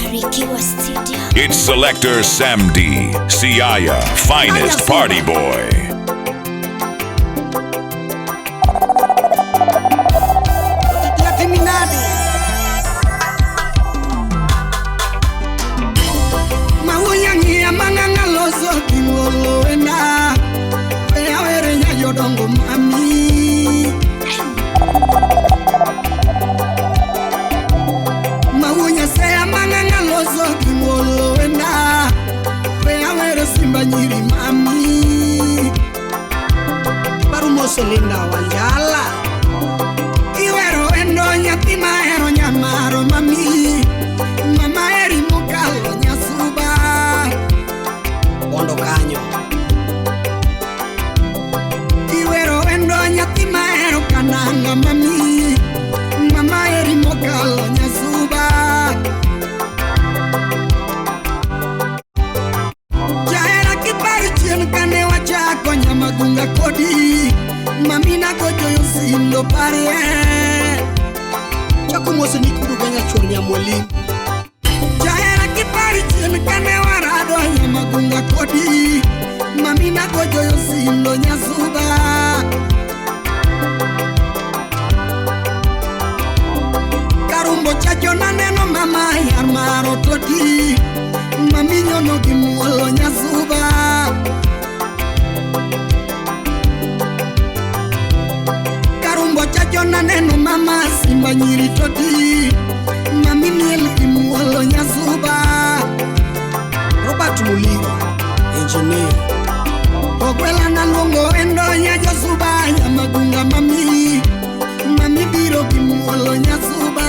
Barikiwa Studio. It's Selector Samdi, Siaya, finest party boy. Mawunya mang'ang'a loso ting'olo ena Awere nyajodongo mami Mawunya sea mang'ang'a loso ting'olo ena Awere simba nyiri mami Barumoso Linda Wanjala Iwero endo nyathi mahero nyamaro mami Mama eri mokalo nyasuba Bondo kanyo Iwero endo nyathi mahero kananga mami Mama eri mokalo nyasuba Jahera kipar chien kane wachako nyamagunga kodi Mami nagojoyo sindo parie Chako mose ni kudu ganya chur nyamwalimu Jahera kipar chien kane warado nyamagunga kodi Mami nagojoyo sindo nyasuba Karumbo chacho naneno mama yar maro toti Mami nyono gi muolo nyasuba Karumbo chacho naneno mama simba nyiri toti Mami miel gi muolo nyasuba Robert Muligo Engineer Ogwela naluongo endo nyajosuba nyamagunga mami Mami biro gi muolo nyasuba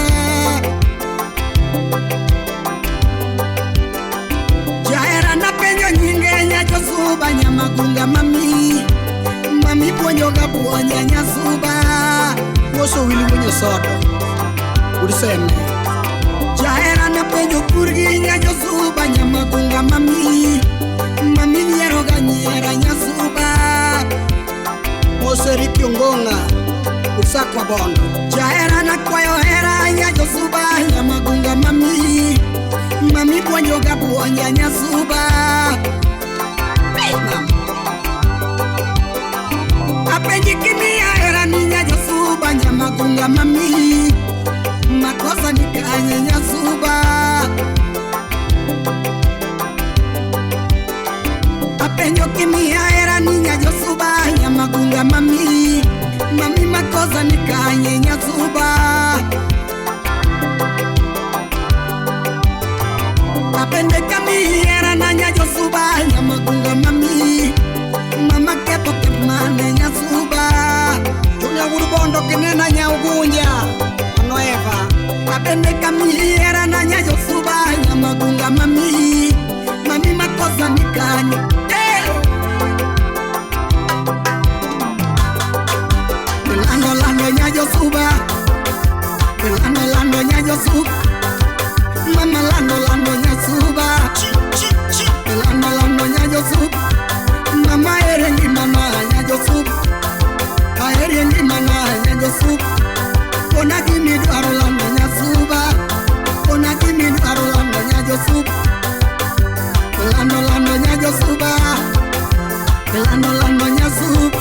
Jahera napenjo nyinge nyajosuba nyamagunga mami Mami puonjoga puonja nyasuba Moso Willy Winyo Sodo Ursene Jahera napenjo purgi nyajosuba nyamagunga mami Mami nyieroga nyiera nyasuba Moso Eric Ongonga Ursakwa Bondo Jahera nakwayo hera nyajosuba nyamagunga mami Mami puonjoga puonja nyasuba Mama Apenji kimiya hera ni nyajosuba nyamagunga mami Makosa ni kanye nyasuba Apenjo kimiya hera ni nyajosuba nyamagunga mami Mami makosa ni kanye nyasuba Apende kamiera na nyajosuba nyamagunga mami Mama ketho keth mane nyasuba Junior Wuod Bondo kinena Nyaugunja Mano Eva Apende kamiera na nyajosuba nyamagunga mami Mami makosa ni kanye hey! Lando lando nyajosuba Lando lando nyajosuba Mama lando lando nyasuba Lando lando nyajosuba Mama ere ngimana nyajosuba Aere ngimana nyajosuba Kona gimidwaro lando nyasuba Kona gimidwaro lando nyajosuba Lando lando nyajosuba Lando lando nyasuba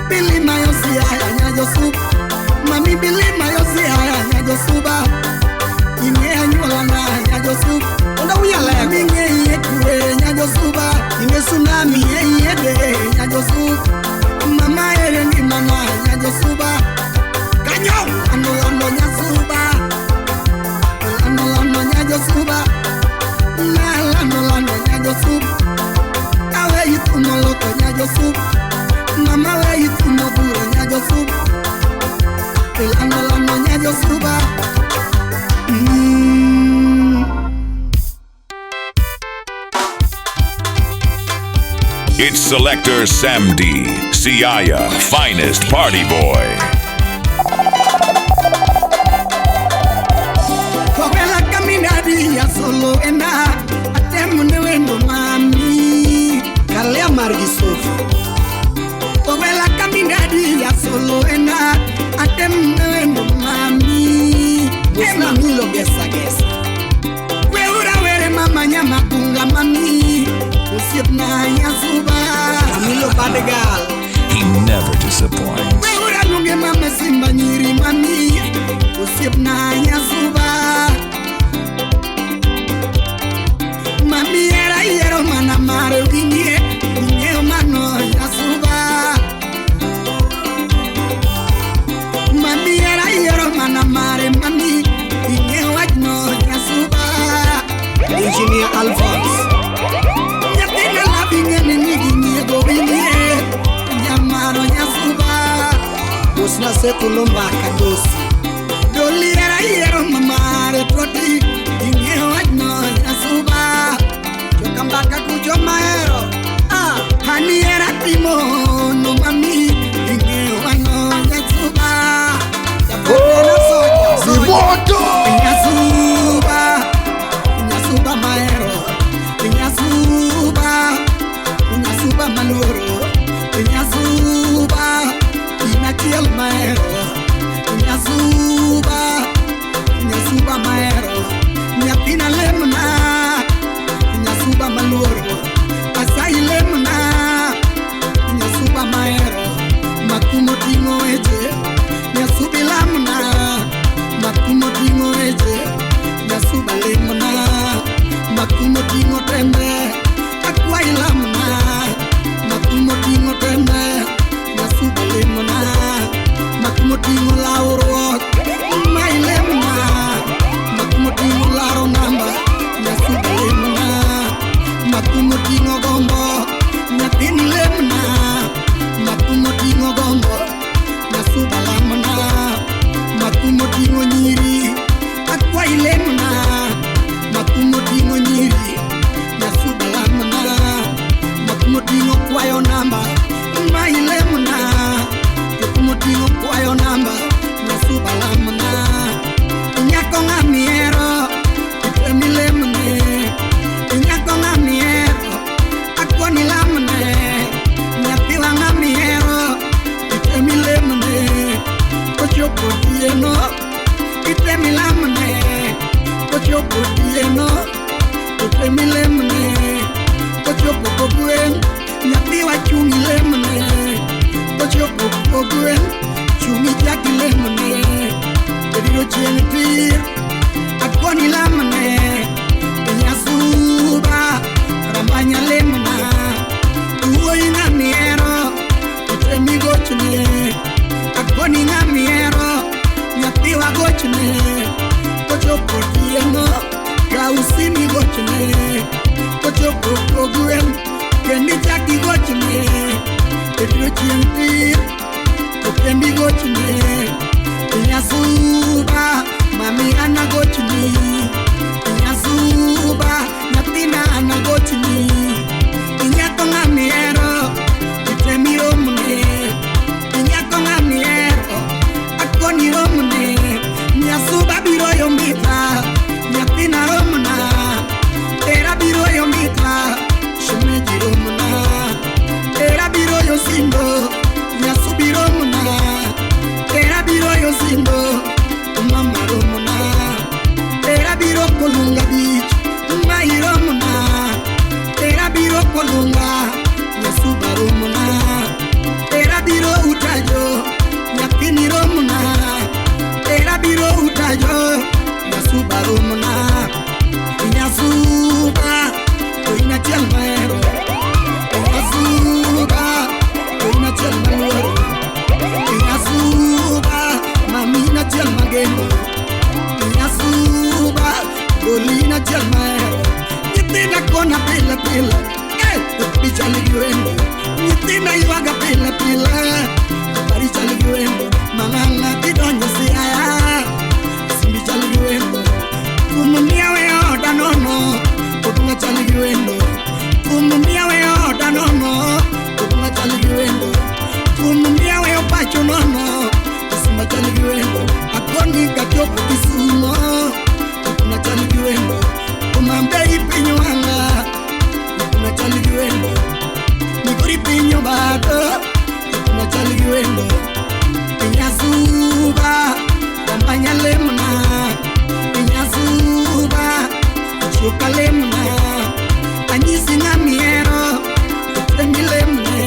Bilima yosiaya nyajosuba Mami bilima yosiaya nyajosuba Ing'e anyuola na nyajosuba Onda wiya lego Ming'e iye kwe nyajosuba Inge tsunami Ing'e iye de nyajosuba Mama ere ngimana nyajosuba Kanyo Lando lando nyasuba Lando lando nyajosuba Na lando lando nyajosuba Awe ithumo loko nyajosuba Mama we ithumo buro nyajosuba Lando lando nyajosuba It's Selector Samdi, Siaya, finest party boy. Kogela kaminadi ya solo enda Atemu ne wendo mami Kalea margi Sofi Kogela kaminadi ya solo enda Atemu ne wendo mami Mosna Milo Gesa Gesa We Bad girl. He never disappoints. Weura luonge mama Simba nyiri mami osiepna Nyasuba. Mami era yiero mana mare wingie ing'eyo mano Nyasuba. Mami era yiero mana mare mami ing'eyo wachno Nyasuba. Engineer Alphonse. Nyathina labi ng'eni nigi nyiego wingie Nyamaro Nyasuba. Usna sekulumba kadosi. Doli era yiero mamare toti ing'eyo wachno Nyasuba. Jokambaka kucho mahero. Ah, Hani era timo no mami ing'eyo wachno Nyasuba. Japatena soja soja. Moto! Nyasuba, Nyasuba mahero. Nyasuba, Nyasuba maluoro. Nyasuba, inachiel mahero. Nyasuba, Nyasuba mahero. Nyathina lemna, Nyasuba maluoro. Asayi lemna, Nyasuba mahero. Makumo ting'o weche, Nyasubi lamna. Makumo ting'o weche, Nyasuba lemna. Makumo ting'o tembe, akwayi lamna. Makumo ting'o tembe, Nyasuba lemna. Makumo ting'o lawruok, mai lemna. Makumo ting'o laro namba, Nyasuba lemna. Makumo ting'o gombo, nyathini lemna. Makumo ting'o gombo, Nyasuba lamna. Makumo ting'o nyiri, akwayi lemna. Makumo ting'o nyiri, Nyasuba lamna. Makumo ting'o kwayo namba, mai lemna. Makumo ting'o kwayo namba, Nyasuba lamna. Nyako ng'ami hero, itemi lemne. Nyako ng'ami hero, akoni lamne. Nyathiwa ng'ami hero, itemi lemne. Kochopo otieno, itemi lamne. Kochopo otieno, itemi lemne. Kochopo kogwen, nyathiwa chung' ilemne. Kochopo kogwen, chung' ichak ilemne. Ebiro chieng' tir, akoni lamne. Nyasuba, rambanya lemna. Wuoyi ng'ami hero, itemi gochne. Akoni ng'ami hero, nyathiwa gochne. Kochopo otieno, kaw simi gochne. Kochopo kogwen, kendo ichak igochne. Ebiro chieng' tir, to kendo igochne. Nyasuba, mami ana gochni. Nyasuba, nyathina ana gochni. Nyako ng'ami hero, itemi romne. Nyako ng'ami hero, akoni romne. Nyasuba biro yombita, nyathina romna. Era biro yombita, shemeji romna. Era biro yosindo, nyasubi romna. Era biro yosindo, mama romna. Era biro kolunga beach, mai romna. Era biro kolunga, nyasuba romna. Era biro utajo, nyathini romna. Era biro utajo, nyasuba romna. Nyasuba, to in achiel mahero. Nyasuba, to in achiel maluoro. Nyasuba, mami in achiel mageno. Nyasuba, goli in achiel mahero. Nyithinda kona pile pile, eh, picha nigi wendo. Nyithinda ywaga pile pile, pari chal gi wendo. Mama kidonjo Siaya, simbi chal gi wendo. Kum miawe oda nono, odunga chal gi wendo. Kum miawe oda nono, odunga chal gi wendo. Kum miawe opacho nono, simba chal gi wendo. Akoni kachopo Kisumo, odunga chal gi wendo. Omambei piny wanga, odunga chal gi wendo. Migori piny obado, odunga chal gi wendo. Nyasuba, rambanya lemna. Nyasuba, chuka lemna. Anyisi ng'ami hero, itemi lemne.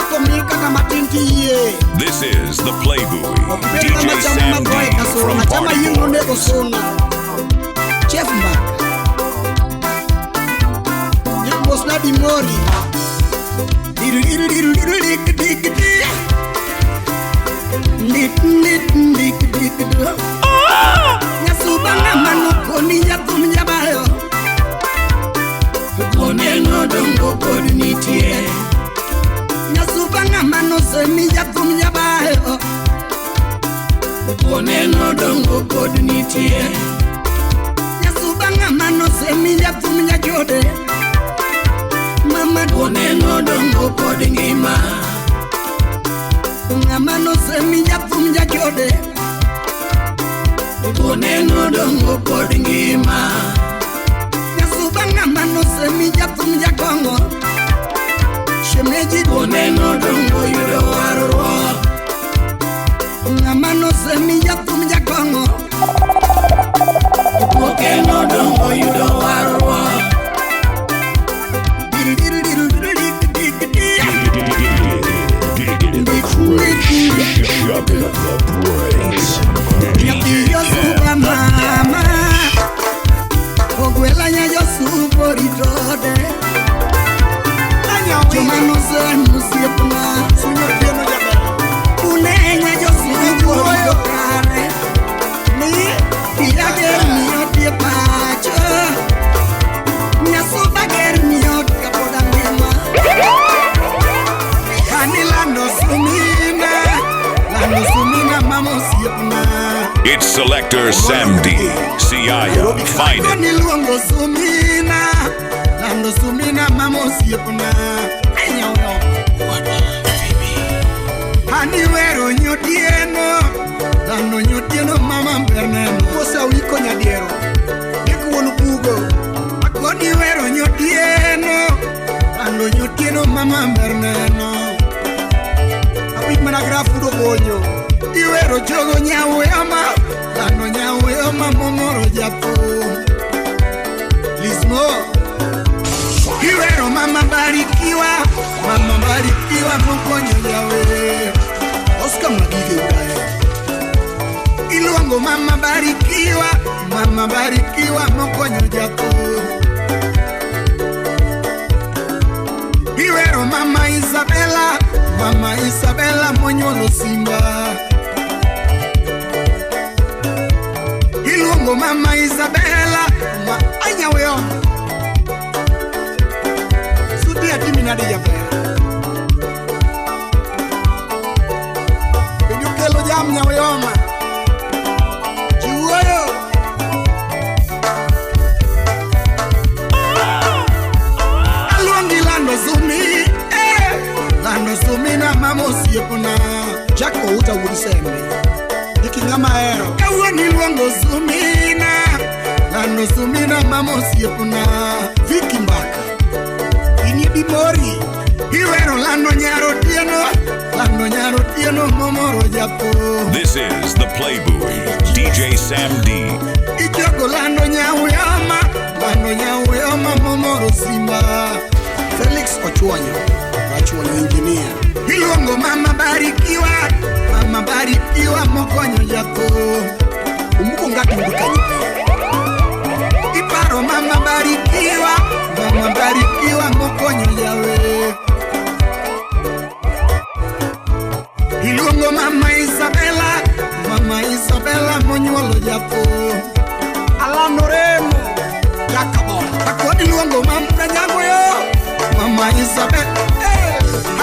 Komi kaka matin tiyie. This is the Playboy, Ok bed ng'ama DJ chamo Sam magoye D ka from suna, chama Party yien onego Boys. suna. Chef Mbaka. Mos na dimori. Nyasuba ng'ama nokoni jathum jabayo. Koneno dongo pod nitie. Nyasuba ng'ama nosemi jathum jabayo. Koneno dongo pod nitie. Nyasuba ng'ama nosemi jathum jachode. Mama koneno dongo pod ngima. Ng'ama nosemi jathum jachode. Koneno dongo pod ngima. Nyasuba ng'ama nosemi jathum jakong'o. Shemeji koneno dongo yudo warruok. Ng'ama nosemi jathum jakong'o. Koneno dongo yudo warruok. The craze, jumping up the brakes. Nyathi Josuba mama Ogwela nya Josuba oritode. Joma nosem osiepna Une nya Josuba orito kare. Iya ger miot e pacho. Nyasuba ger miot kapod angima. Ani lando sumina. Lando sumina mama osiepna. It's Selector Sam D, Siaya, finest. Niluongo sumina, lando sumina mama osiepna. Ani wero nyotieno, lando nyotieno mama berneno. Kosa wiko nyadiero. Dik wuon bugo. Akoni wero nyotieno, lando nyotieno mama berneno. Awinj mana grafu do bonyo. Iwero jogo nyawema, lando nyawema momoro jathum. Lismo. Iwero mama barikiwa mokonyo jawer. Oscar Magige Udayo. Iluongo mama barikiwa mokonyo jathum. Iwero mama Isabella monyuolo Simba. Iluongo mama Isabella, ma anyaweyo. Sudi atimi nade jaber. Bende okelo jam nyaweyoma. Jiwuoyo. Aluongi lando sumi, lando sumi na mama osiepna. Jack Outa wuod Sembe. Diki ng'ama ahero. Kawuono iluongo sumina, lando sumina mama osiepna. Vicky Mbaka. Inie Dimori. Iwero lando nyaro tieno momoro jathum. This is the Playboy, DJ Sam D. Ijogo lando nyaweyoma momoro Simba. Felix Ochuonyo. Rachuonyo engineer. Iluongo mama barikiwa mokonyo jathum. Umuko ngati wuod kanyo. Iparo mama barikiwa mokonyo jawer. Iluongo mama Isabella monyuolo jathum. Alano Remo. Jakabo. Akoni luongo mama nyango mama Isabella.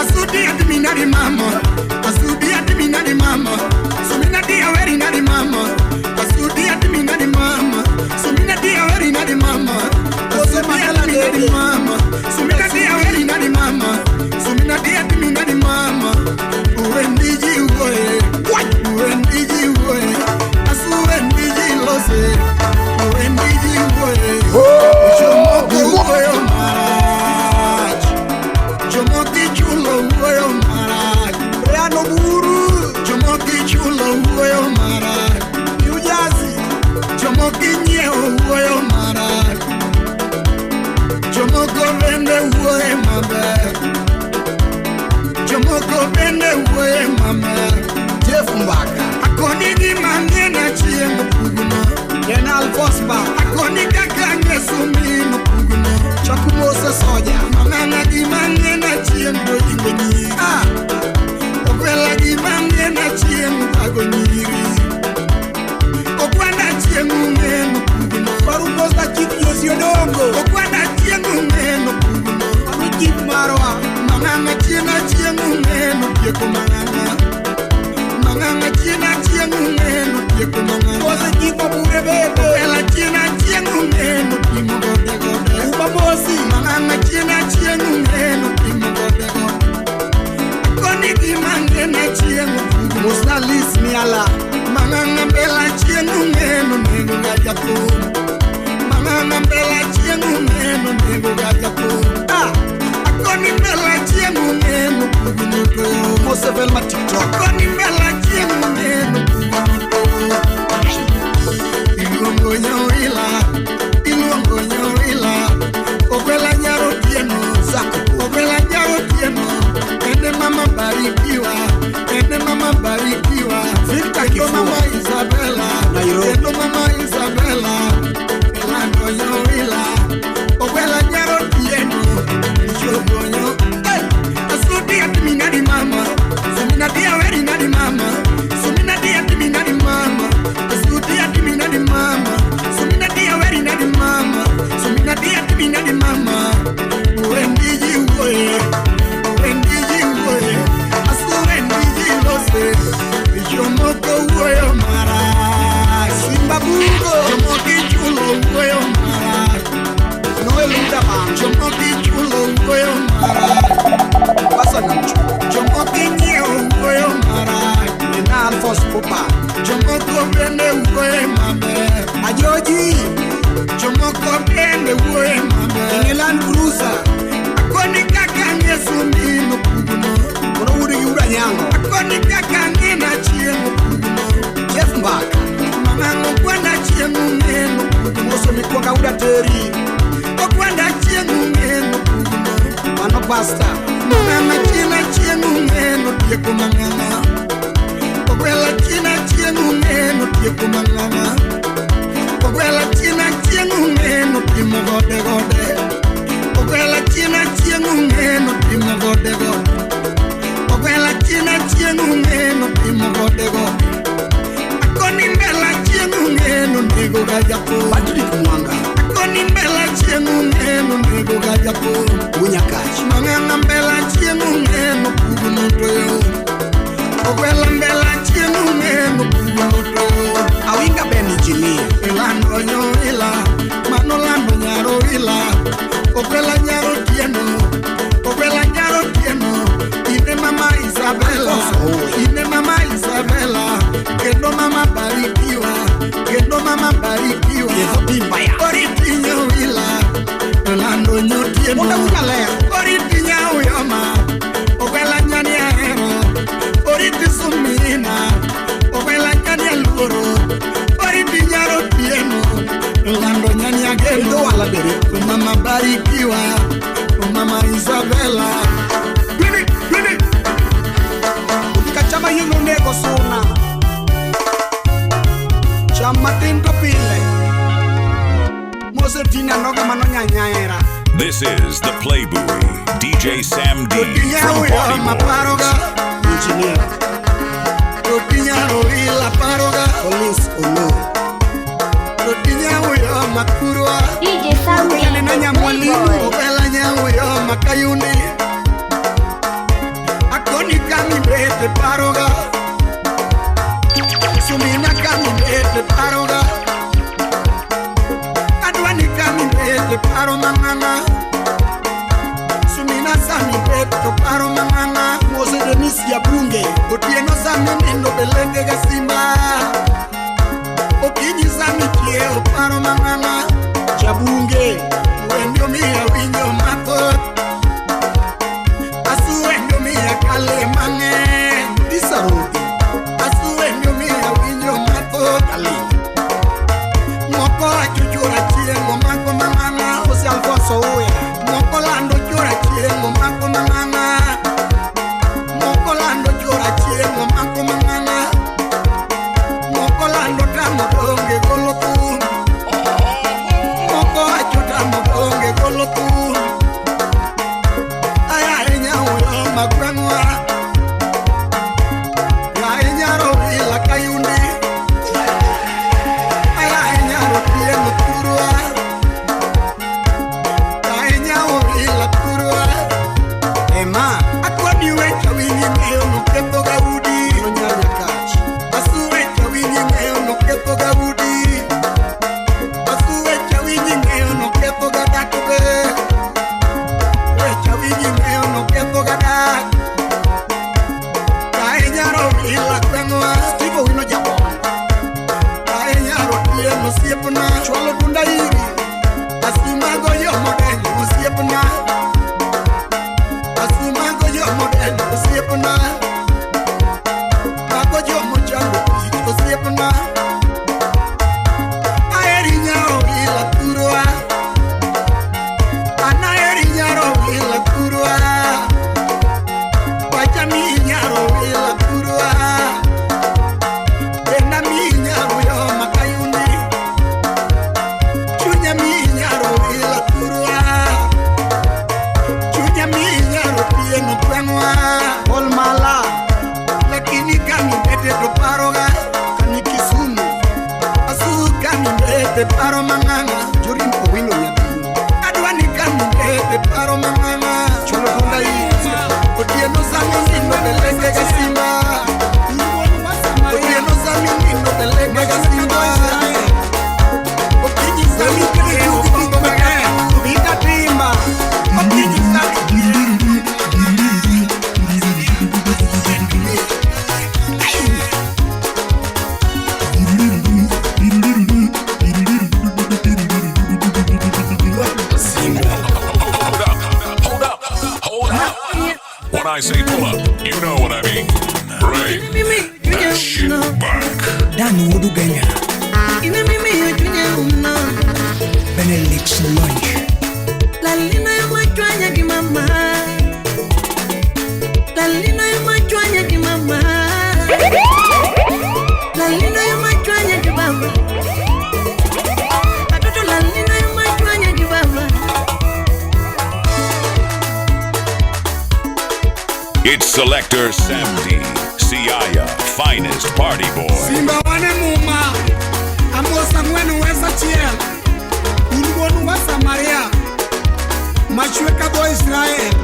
Asudi adminari mama, asudi adminari mama, sumina dia weri nari mama, asudi adminari mama, sumina dia weri nari mama, asudi adminari mama, sumina dia weri nari mama, sumina dia adminari mama. Uwendiji uwe, uwendiji uwe, asuwendiji lose, uwendiji uwe, uchomoki uwe marach, chomoki chulo uwe marach, Brian Oburu. chomoki chulo uwe marach, New Jersey. sumino pugno. Chakumose soja. Mang'ang'a gi mang'ena chieng' to ingo nyiri. Ah. Ogwela gi mang'ena chieng' thago nyiri. Ogwanda chieng' ung'eno pugno. Barumosa chief Yosi Odongo. Ogwanda chieng' ung'eno pugno. Mano chief marwa. Mang'ang'a chieng' achieng' ung'eno tieko mang'ang'a. Mang'ang'a chieng' achieng' ung'eno tieko mang'ang'a. Mose chief Mabure bende. Ogwela chieng' achieng' ung'eno timo gode gode. Uba Mosi. Mang'ang'a chieng' achieng' ung'eno timo gode gode. Akoni gi mang'ena chieng' pugno. Mosna Liz Miala. Mang'ang'a mbela chieng' ung'eno nego ga jathum. Mang'ang'a mbela chieng' ung'eno nego ga jathum. Ah. Akoni mbela chieng' ung'eno pugno to. Mose Velma TikTok. Akoni mbela chieng' ung'eno pugno to. Iluongo nyawila, iluongo nyawila. Ogwela nyaro tieno, Zako. Ogwela nyaro tieno. Ene mama barikiwa, ene mama barikiwa. Victor Kendo Kifua. mama Isabella, Nairobi. Kendo mama Isabella. Elando nyawila, ogwela nyaro tieno. Ichogonyo, hey! Asudi atimi nadi mama, sumina dia weri nadi mama, sumina dia atimi nadi mama, asudi atimi nadi mama, sumina dia weri nadi mama, sumina dia atimi nadi mama. Wendiji uoye, wendiji uoye, asu wendiji lose, jomoko uoyo mara, Simba Bungo. jomoko ichulo uoyo mara, Noel Udabang. jomoko ichulo uoyo mara. Pasa Namchu. Jomoko inyiewo wuoyo marach, Nena Alphonse Pupa. jomoko bende wuoye maber, Ajoji. jomoko bende wuoye maber. England Cruiser. Akoni kaka ang'e sumino pugno, Kono wuod gi Uda Nyango. akoni kaka ang'e nachiemo pugno, Jeff Mbaka. mang'ang'o ogwanda chieng' ung'eno pugno, Moso Mikwanga Uda Teri. ogwanda chieng' ung'eno pugno, Mano Pastor. mang'ang'a chien achieng' ung'eno tieko mang'ang'a, ogwela chien achieng' ung'eno tieko mang'ang'a. Ogwela chien achieng' ung'eno timo gode gode. Ogwela chien achieng' ung'eno timo gode gode. Ogwela chien achieng' ung'eno timo gode gode. Akoni mbela chieng' ung'eno nego ga jathum. Patrick Mwanga. Akoni mbela chieng' ung'eno nego ga jathum. Wunyakach. Mang'ang'a mbela chieng' ung'eno pugno to yo. Ogwela mbela chieng' ung'eno pugno to yo. Awinga Ben Engineer. Ilando nyoila, mano lando nyaro ila. Ogwela nyaro tieno, ogwela nyaro tieno. Ine mama Isabella, Alfonso Owe. ine mama Isabella. Kendo mama barikiwa, kendo mama barikiwa. Kevo Timbaya. Oriti nyoila, lando nyotieno. Munda Wunya Ler. Oriti nyauyoma, ogwela nyani ahero. Oriti sumina, ogwela nyani aluoro. Oriti nyaro tieno, lando nyani ageno. Kendo wala dere. Mama barikiwa, mama Isabella. Bini, bini. Ukikachama yino nego suna. Cham matin to pile. Mose Tina noga mano nyanyaera. This is the Playboy, DJ Sam D from Totinya Party uyoma Boys. paroga, Engineer. totinya oila paroga, Collins Olo. totinya uyoma kurwa. DJ Sam D, Nena the Nyamwalimu. Playboy. Ogwela nyauyo makayuni. Akoni kami bete paroga, sumina kami bete paroga, adwani kami bete paro mang'ang'a, sumina sami bete to paro mang'ang'a. Mose Denis Jabunge. Otieno sami nindo belenge ga simba, okinyi sami chiewo paro mang'ang'a. Jabunge. Wendio miya winjo mathoth, asu wendio miya kale mang'eny, Disarobi. asu wendio miya winjo mathoth. Ali. Moko achuchura chieng' omako mang'ang'a, Mose Alfonso Oya. moko lando chura chieng' omako mang'ang'a, moko lando chura chieng' omako mang'ang'a, moko lando tamo donge golo thum, moko Be paro mang'ang'a Jorim Owino nyathini. Adwa ni kaninde be paro mang'ang'a Cholo dunda iti. Otieno sami nindo be lenge ga simba. Otieno sami nindo be lenge ga simba. Okinyi sami kete chugi matek. Vita timba. Okinyi sami. Hold up, hold up, hold up. When I say pull up, you know what I mean. Bring that shit back. Dan Wudugenya, Benelix Lunch. It's Selector Samdi, Siaya, finest party boy. Simba wane muma Amosa ng'wen wesa chiel. Un wuon wa Samaria. Machwe ka dho Israel.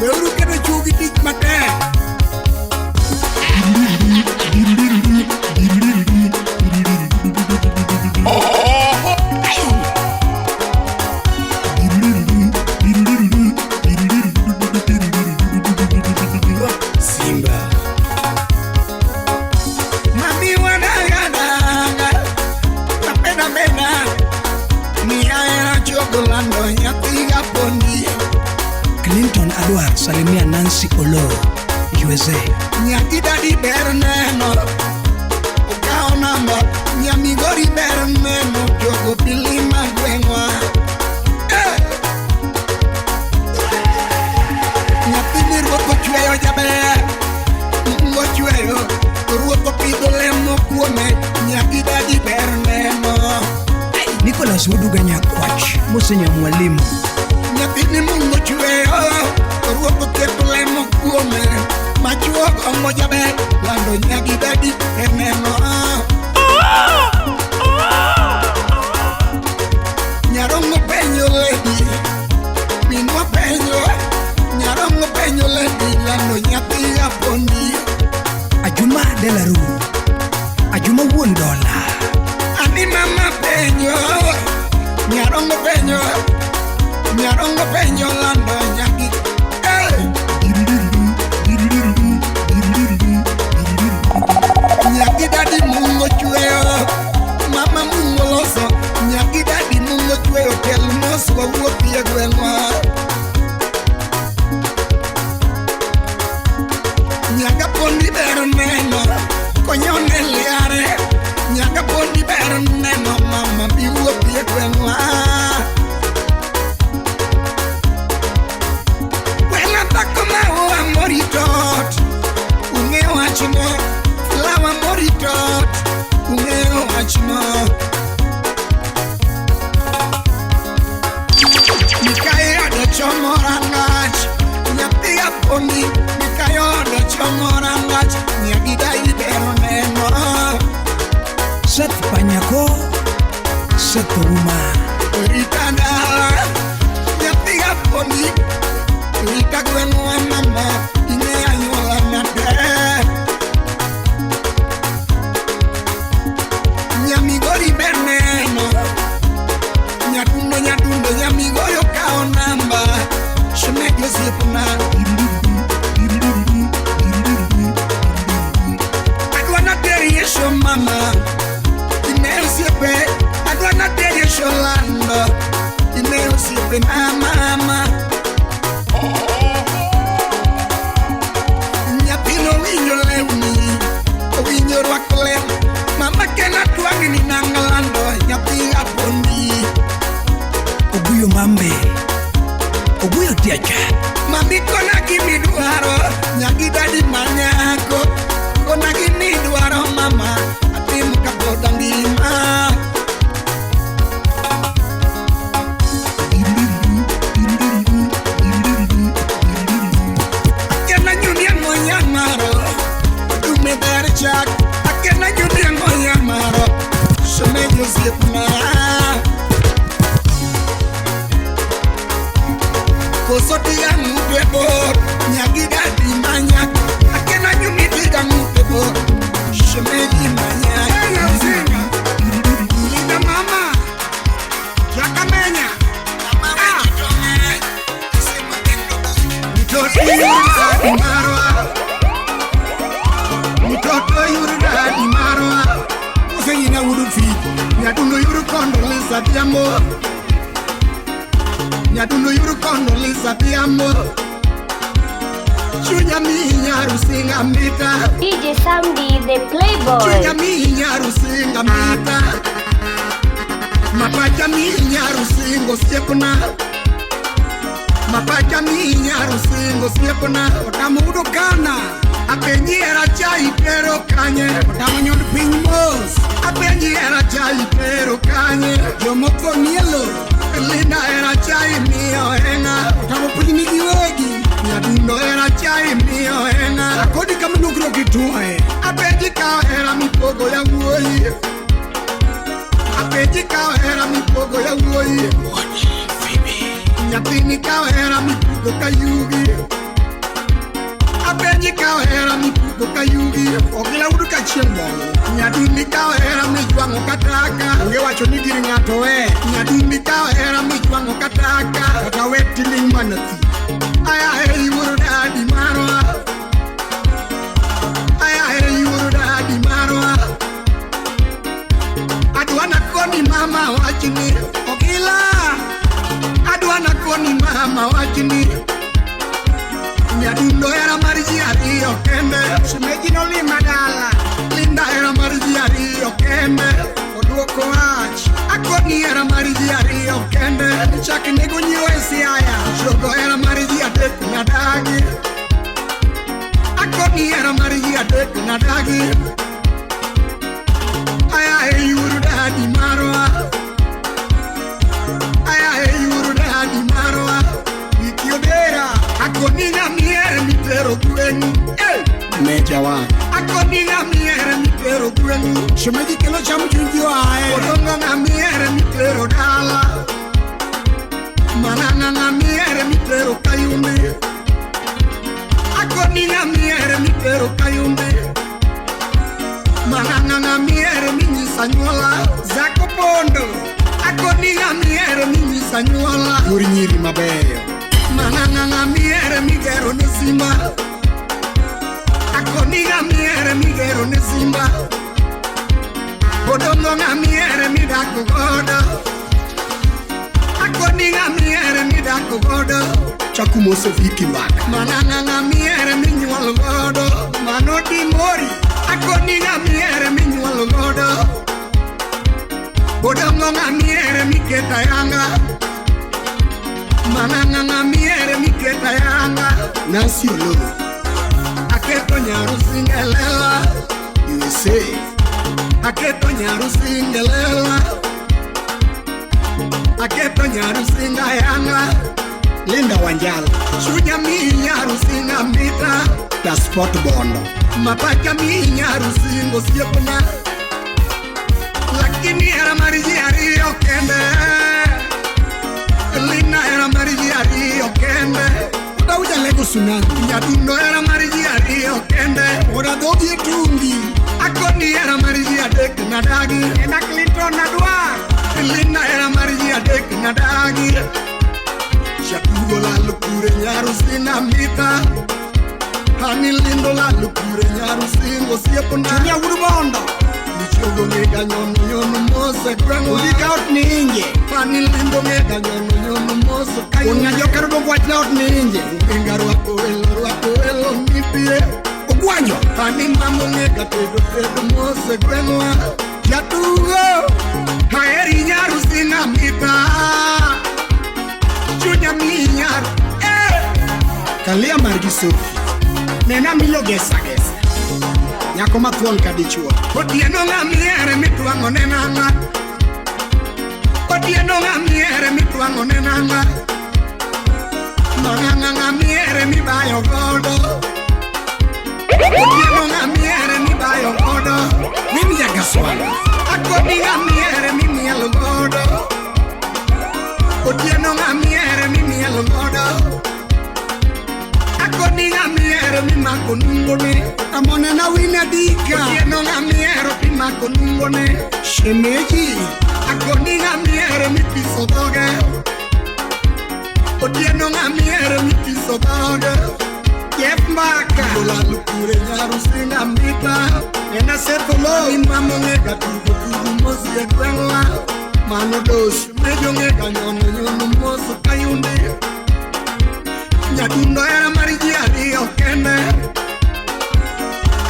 Weuru keto chugi tich matek. Simba. Mami wadagadaga. Napenda mena. Ni ahera chogo lando nyathi gapondi. Clinton Adwar salimia Nancy Olo, USA. Nyathi dadi ber neno. Okawo namba. Nyamigori ber neno. Jogo pilima gweng'wa. Eh! Nyathini ruoth ochweyo jaber. Mungu ochweyo. Ruoth opidho lemo kuome. Nyathi dadi ber neno. Nicholas Wudugenya Kwach, Mosenya Mwalimu. Nyathini Mungu ochweyo. Ruoth oketo lemo kuome. Machuok omo jaber. Lando nyathi dadi ber neno. Nyarongo penjo lady. Minwa penjo. Nyarongo penjo lady. Lando nyathi gapondi. Ajuma Delaru, Ajuma Wuon Dola. Ani mama penjo. Nyarongo penjo. Nyarongo penjo lando nyathi. Hey! Nyathi dadi Mungu ochweyo. Mama Mungu loso. Nyathi dadi Mungu ochweyo. Kel mos wawuothi e gweng'wa. Nyaga pondi ber neno. Konyone liare. Nyaga pondi ber neno. Mama bi wuothi e gweng'wa. Wena dhako maua moritot. Ung'eyo wachno. Flower moritot. Ung'eyo wachno. Mikayodo chomo rangach. Nyathi apondi. Mikayodo chomo rangach. Nyathi dai ber neno. Seth Panyako, Seth Uma. Rita dala. Nyathi apondi. Rita gweng'wa mama. Ing'e anyuola matek. Nyamigori ber neno. Nyadundo nyadundo nyamigori okawo namba. Shemeji osiepna. Adwa nateri e show mama. Ine osiepe. Adwa nateri e show lando. Ine osiepe na mama. Nyathino winjo lewni. Owinjo rwako lem. Mama kena twang'ni nang' lando nyathi apondi. Oguyo Mambe, Oguyo Tiacha. Mami kona gimidwaro. Nyagi dadi manyako. Kona gimidwaro mama. Atim kapoda ngima. Koso tiga ng'ute bor Nyagidadi manyak Akena nyumi tiga ng'ute bor Shemeji manyak. Hey, Linda mama Jakamenya. Mtoto yurudadi marwa Mtoto yurudadi marwa Usenyina wudu fi. Nyadundo yuru kondo lisa diambo Nyadundo yuru kondo lisa diambo Chunya mi nyarusinga mita DJ Samdi, the Playboy. Chunya mi nyarusinga mita Mapacha mi nyarusingo siepna Mapacha mi nyarusingo siepna Otamo wudu kana. Apenji era chai pero kanye Otamo nyod piny mos. Apenji era chai pero kanye Jomoko nielo. Linda era chai miyo enga Otamo piny nigi wegi. Nyadundo era chai miyo enga Akodi kama nukro kituoe. Apenji kao hera mipogo ya wuoyi Apenji kao hera mipogo ya wuoyi Nyathini kao hera mipugo ka yugi Apenji kao hera mipugo ka yugi Ogila wudu ka chieng' bongo. Nyadundi kao hera mijwang'o kataka Onge wacho ni gir ng'ato we. Nyadundi kao hera mijwang'o kataka Kata we tiling' mana thi. Aya heri wuoro dadi marwa Aya heri wuoro dadi marwa Adwa koni mama wachni Ogila. Adwa koni mama wachni Nyadundo hera mar ji ariyo kende Shemeji nolima dala. Linda hera mar ji ariyo kende Oduoko wach. Akoni hera mar ji ariyo kende Chak nego nyiwa e Siaya. Chogo hera mar ji adek nadagi Akoni hera mar ji adek nadagi Aya e yuru dadi marwa Aya e yuru dadi marwa Wiki odera. Akoni ng'amiere mitero gweng'u Eh! Meja wa. Akoni ng'amiere mitero gweng'u Shemeji kelo cham chuny ji oae. Odongo ng'amiere mitero dala Mananga ng'amiere mitero kayumbi Akoni ng'amiere mitero kayumbi Mananga ng'amiere minyisa nyuola Zako pondo. Akoni ng'amiere minyisa nyuola Yor nyiri mabeyo. Mananga ng'amiere migero ne simba Akoni ng'amiere migero ne simba Odongo ng'amiere midako godo Akoni ng'amiere midako godo Chaku mose Viki Mbaka. Mananga ng'amiere minyuol godo Mano Dimori. Akoni ng'amiere minyuol godo Odongo ng'amiere miketa yanga Mananga ng'amiere miketa yanga Nancy Ololo. Aketo nyarusingelela USA. Aketo nyarusingelela Aketo nyarusinga yanga Linda Wanjala. Chunya mi nyarusinga mita Da Sport Bondo. Mapacha mi nyarusingo siepna Lakini hera mar ji ariyo kende Lina hera mar ji ariyo kende Odauja lego tsunami. Nyadundo hera mar ji ariyo kende Oda dhogi e tungi. Akoni hera mar ji adek nadagi Ena Clinton nadwa. Linda hera mar ji adek nadagi Jatugo lalo kure nyarusinga mita Ani lindo lalo kure nyarusingo siepna Chunya wudu bondo. Michogo ngega nyono nyono mose gweng'wa Odika ot ni inje. Ani lindo ngega nyono nyono mose Wuon ng'ajo dong wachna ot ni inje. Inga rwako welo rwako welo nipie Ogwanjo. Ani mamo ngega tedo tedo mose gweng'wa Jatugo. Aheri nyarusinga mita Chunya mi nyaru eh Kalia margi Sophie. Nena milo gesa gesa. Nyako mathuon ka dichuo. Otieno ng'amiere mitwang'o ne nang'a Otieno ng'amiere mitwang'o ne nang'a Mang'ang'a ng'amiere mibayo godo Otieno ng'amiere mibayo godo Mimi jagaswala. Akoni ng'amiere mimielo godo Otieno ng'amiere mimielo godo mako nungone. Amone na wina dika. Otieno ng'ama ihero timako nungone. Shemeji. Akoni ng'ama ihero mitiso dhoge. Otieno ng'ama ihero mitiso dhoge. Jeff Mbaka. Olalo kure nyarusi ng'amita. Ena Setholo. Min mamong'ega tugo tugo mos e gweng'wa. Mano dos. Mejo ng'ega nyono nyono mos kayundi. Nyadundo hera mar ji ariyo kende.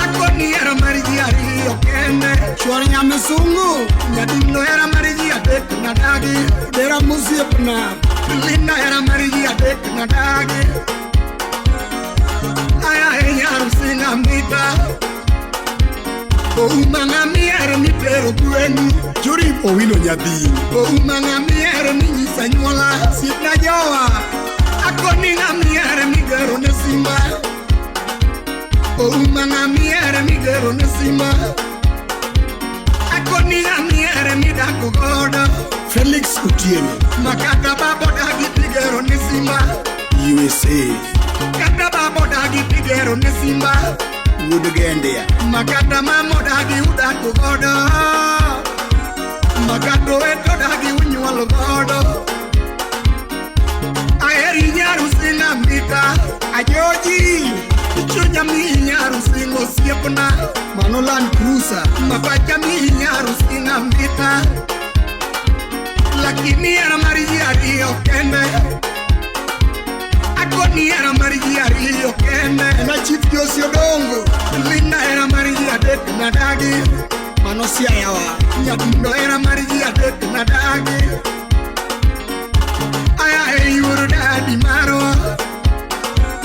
Akoni hera mar ji ariyo kende. Chuor nyamisungu. Nyadundo hera mar ji adek nadagi. Dera mosiepna. Linda hera mar ji adek nadagi. Aya e nyarusi ng'amita. Ouma ng'ama ihero mitero gweng'u. Juri Owino nyathi. Ouma ng'ama ihero minyiso anyuola. Sidna jowa. Akoni ng'ama ihero migero ne simba. Ouma ng'ama ihero migero ne simba. Akoni ng'ama ihero midako godo. Felix Otieno. Makata baba odagi tigero ne simba. USA. Kata baba odagi tigero ne simba. Wuod Gendia. Makata mama odagi udako godo. Makata owete odagi unyuolo godo. Aheri nyarusi ng'amita. Ajoji. Chunya miyi nyarusi ng'osiepna. Mano Land Cruiser. Mapacha miyi nyarusi ng'amita. Lakini hera mar ji ariyo kende. Akoni hera mar ji ariyo kende. Ena Chief Josi Odongo. Linda hera mar ji adek nadagi. Mano Siayawa. Nyadundo hera mar ji adek nadagi. Aya e yuor dadi marwa.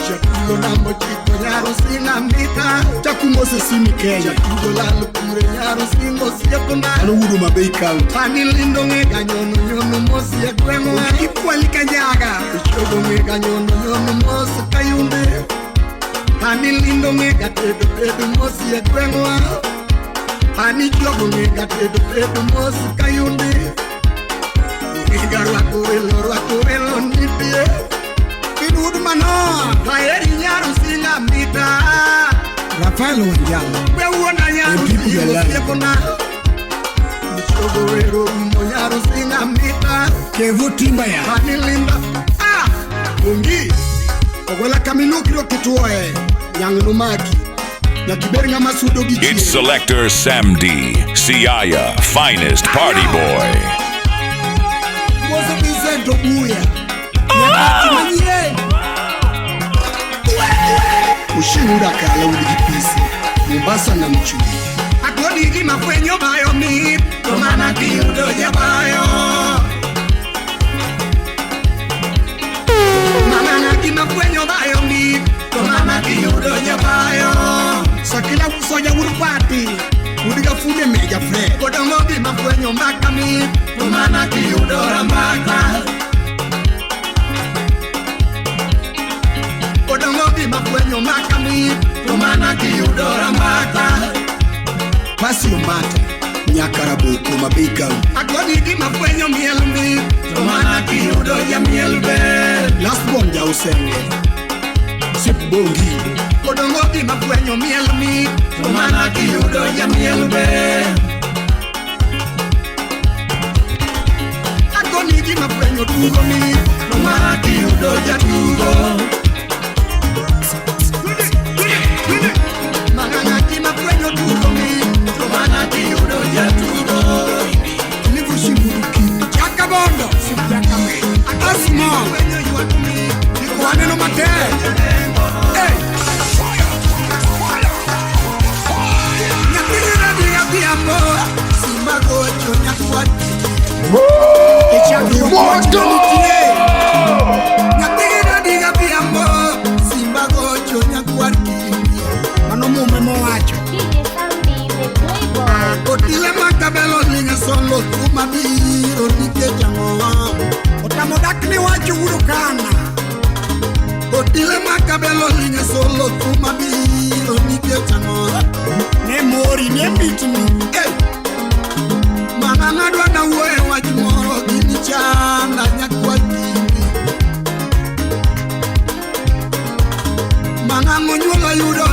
Jatugo namba ochiko nyarusi ng'amita. Chakumo Sesimi Kenya. Jatugo lal kure nyarusi ng'osiepna. Mano wuod Homa Bay County. Ani lindo ng'ega nyono nyono mos e gweng'wa. Ikwali kanyaga. Ichogo ng'ega nyono nyono mos kayunde. Ani lindo ng'ega tedo tedo mos e gweng'wa. Ani chogo ng'ega tedo tedo mos kayunde. Ng'ega rwako welo nitie. Wuod Manoa. Aheri nyarusi ng'amita. Rafael Wanjala. We wuona nyarusi ng'osiepna. Ichogo wero rumo nyarusi ng'amita. Kevo Timbaya. Ani linda. Ah! Ongi. Ogwela kamilukiro kituoe. Nyang' nomaki. Nyaka ibed ng'ama sudo gi It's chien. Selector Samdi, Siaya, finest party boy. Mose Vincent Obuya. Nyakati manyien. Ushinda kala wuod gi pisi. Mombasa na Mchudi. Akoni gima fwenyo bayo mit, to mana kiyudo jabayo. Mana gima fwenyo bayo mit, to mana kiyudo jabayo. Sakila Soja wuod Pati. Wuod Gafunde Meja Fred. Odongo gima fwenyo mbaka mit, to mana kiyudo rambaka. Odongo gima fwenyo mbaka mit, to mana kiyudo rambaka. Pasi Ombata. Nyakaraboko Homa Bay County. Akoni gima fwenyo miel mit, to mana kiyudo jamiel ber. Last born Jausenge. Sip Bongi. Odongo gima fwenyo miel mit, to mana kiyudo jamiel ber. Akoni gima fwenyo tugo mit, to mana kiyudo jatugo. Mana gima fwenyo tugo mit, to mana kiyudo jatugo. Livu Shiburuki. Chaka Bondo. Sip Jakame. Asmo. Fwenyo ywak mit, Waneno matek. Hey. Nyathini radhi adhiambo, simba gocho nyakwar E chakruok wach nitie. Nyathini radhi adhiambo, simba gocho nyakwar kindi. Mano mume mowacho. DJ Samdi, the playboy. Otile makabelo linge solo kuma biro nikech ang'o. Otamo dak ni wacho wuod Kana. Otile makabelo linge solo kuma biro nikech ang'o. Ne mori ne mitni. Hey! Mama ng'adwa nawuoye wach moro gini chanda nyakwar kindi. Mang'ang' onyuolo yudo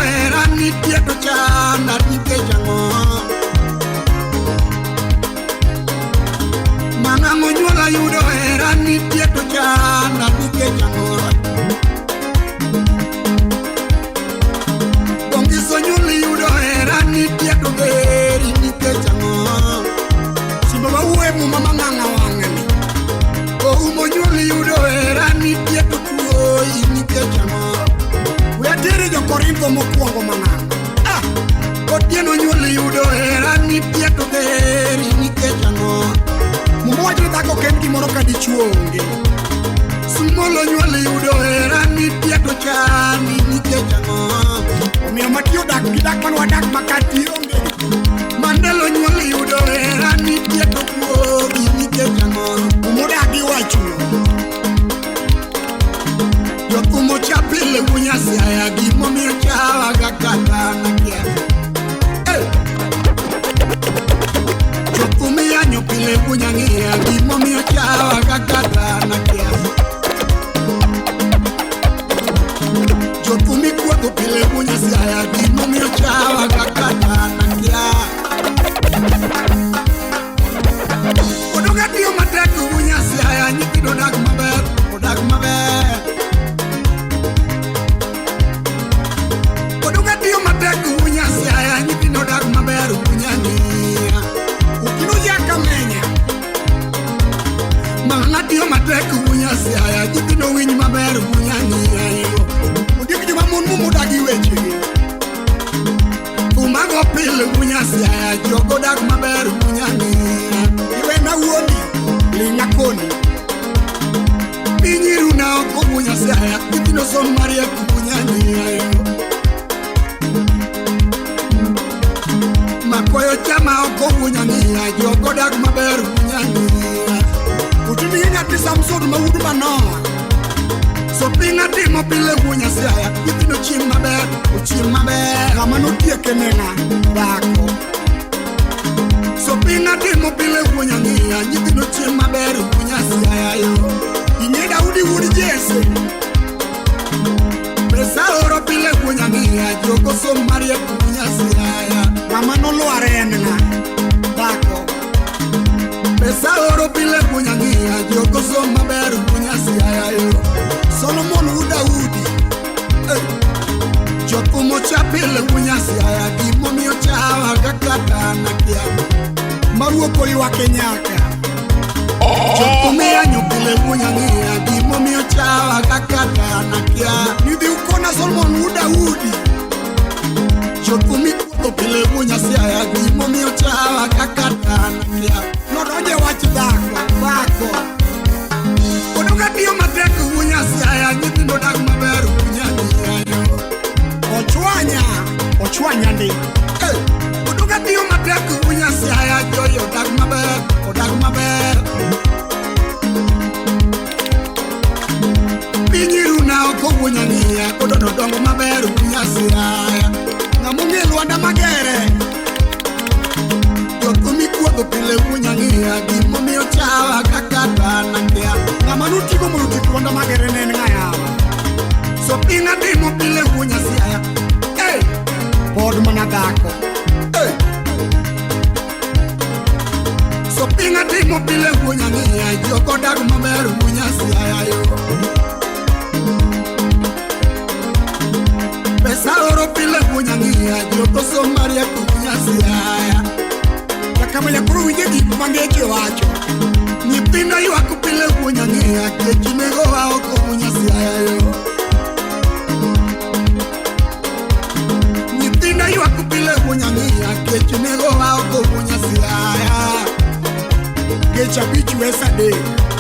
Noidho mokwongo manano. Ah! Otieno nyuol yudo hera nitie to dheri nikech ang'o? Muma wacho ni dhako ok en gimoro ka dichuo onge. Smolo nyuol yudo hera nitie to chani nikech ang'o? Omiyo mati odak gi dak mane wadak ma kati onge. Mandelo nyuol yudo hera nitie to kuogi nikech ang'o? Muma odagi wachuno. Jothum cha pile wunyasiaya gimomiyo chawaga kata nakia. Hey! Jothum yanyo pile wunyang'iya gimomiyo chawaga kata nakia. Jothum ikuodho pile wunyasiaya gimomiyo chawaga kata nakia. Odoga tiyo matek wunyasiaya nyithindo odak maber, odak maber. Odoga tiyo matek wunyasiaya nyithindo odak maber wunyang'iya. Okino jakamenya. Mama tiyo matek wunyasiaya nyithindo winj maber wunyang'iya. Ondiek joma mon mumodagi wechegi. Thumago pile wunyasiaya jogo dak maber wunyang'iya. Iwena wuoni, ling'a koni. Piny iruna oko wunyasiaya nyithindo som mariek wunyang'iya. Makoyo chama oko wunyang'iya jogo dak maber wunyang'iya. Otini gi nyathi Samson ma wuod Manoa. Sopinga timo pile wunyasiaya nyithindo chiem maber, ochiem maber. Ng'ama notieke ne ng'a? Dhako. Sopinga timo pile wunyang'iya nyithindo chiem maber wunyasiaya yo. Ing'e Daudi wuod Jesse. Pesa oro pile wunyang'iya jogo som mariek wunyasiaya. Ng'ama nolware en ng'a? Dhako. Pesa oro pile wunyang'iya jogo som maber wunyasiaya yo. Solomon wuod Daudi. Hey. Jothum cha pile wunyasiaya gimomiyo chawaga kata nakia. Maruok oywake nyaka. Jothum yanyo pile wunyang'iya gimomiyo chawaga kata nakia. Nidhi ukona Solomon wuod Daudi. Jothum ikuodho pile wunyasiaya gimomiyo chawaga kata nakia. Nodonjo e wach dhako. Dhako. Odoga tiyo matek wunyasiaya nyithindo dak maber wunyang'iya yo. Ochwanya. Ochwanya ndi. Hey! Odoga tiyo matek wunyasiaya joyo odak maber, odak maber. Piny iruna oko wunyang'iya kodono dongo maber wunyasiaya. Ng'ama ong'e Lwanda Magere. Jothum ikuodho pile wunyang'iya gimomiyo chawaga kata nakia. Ng'ama notigo mondo otiek Lwanda Magere ne en ng'a yawa? Sopinga timo pile wunyasiaya. Hey! Pod mana dhako. Hey! Sopinga timo pile wunyang'iya jogo dak maber wunyasiaya yo. Pesa oro pile wunyang'iya jogo som mariek wunyasiaya. Jakamanya koro winje gik ma ngeche wacho. Nyithindo ywak pile wunyang'iya kech negowa oko wunyasiaya yo. Nyithindo ywak pile wunyang'iya kech negowa oko wunyasiaya. Kech abich wes adek.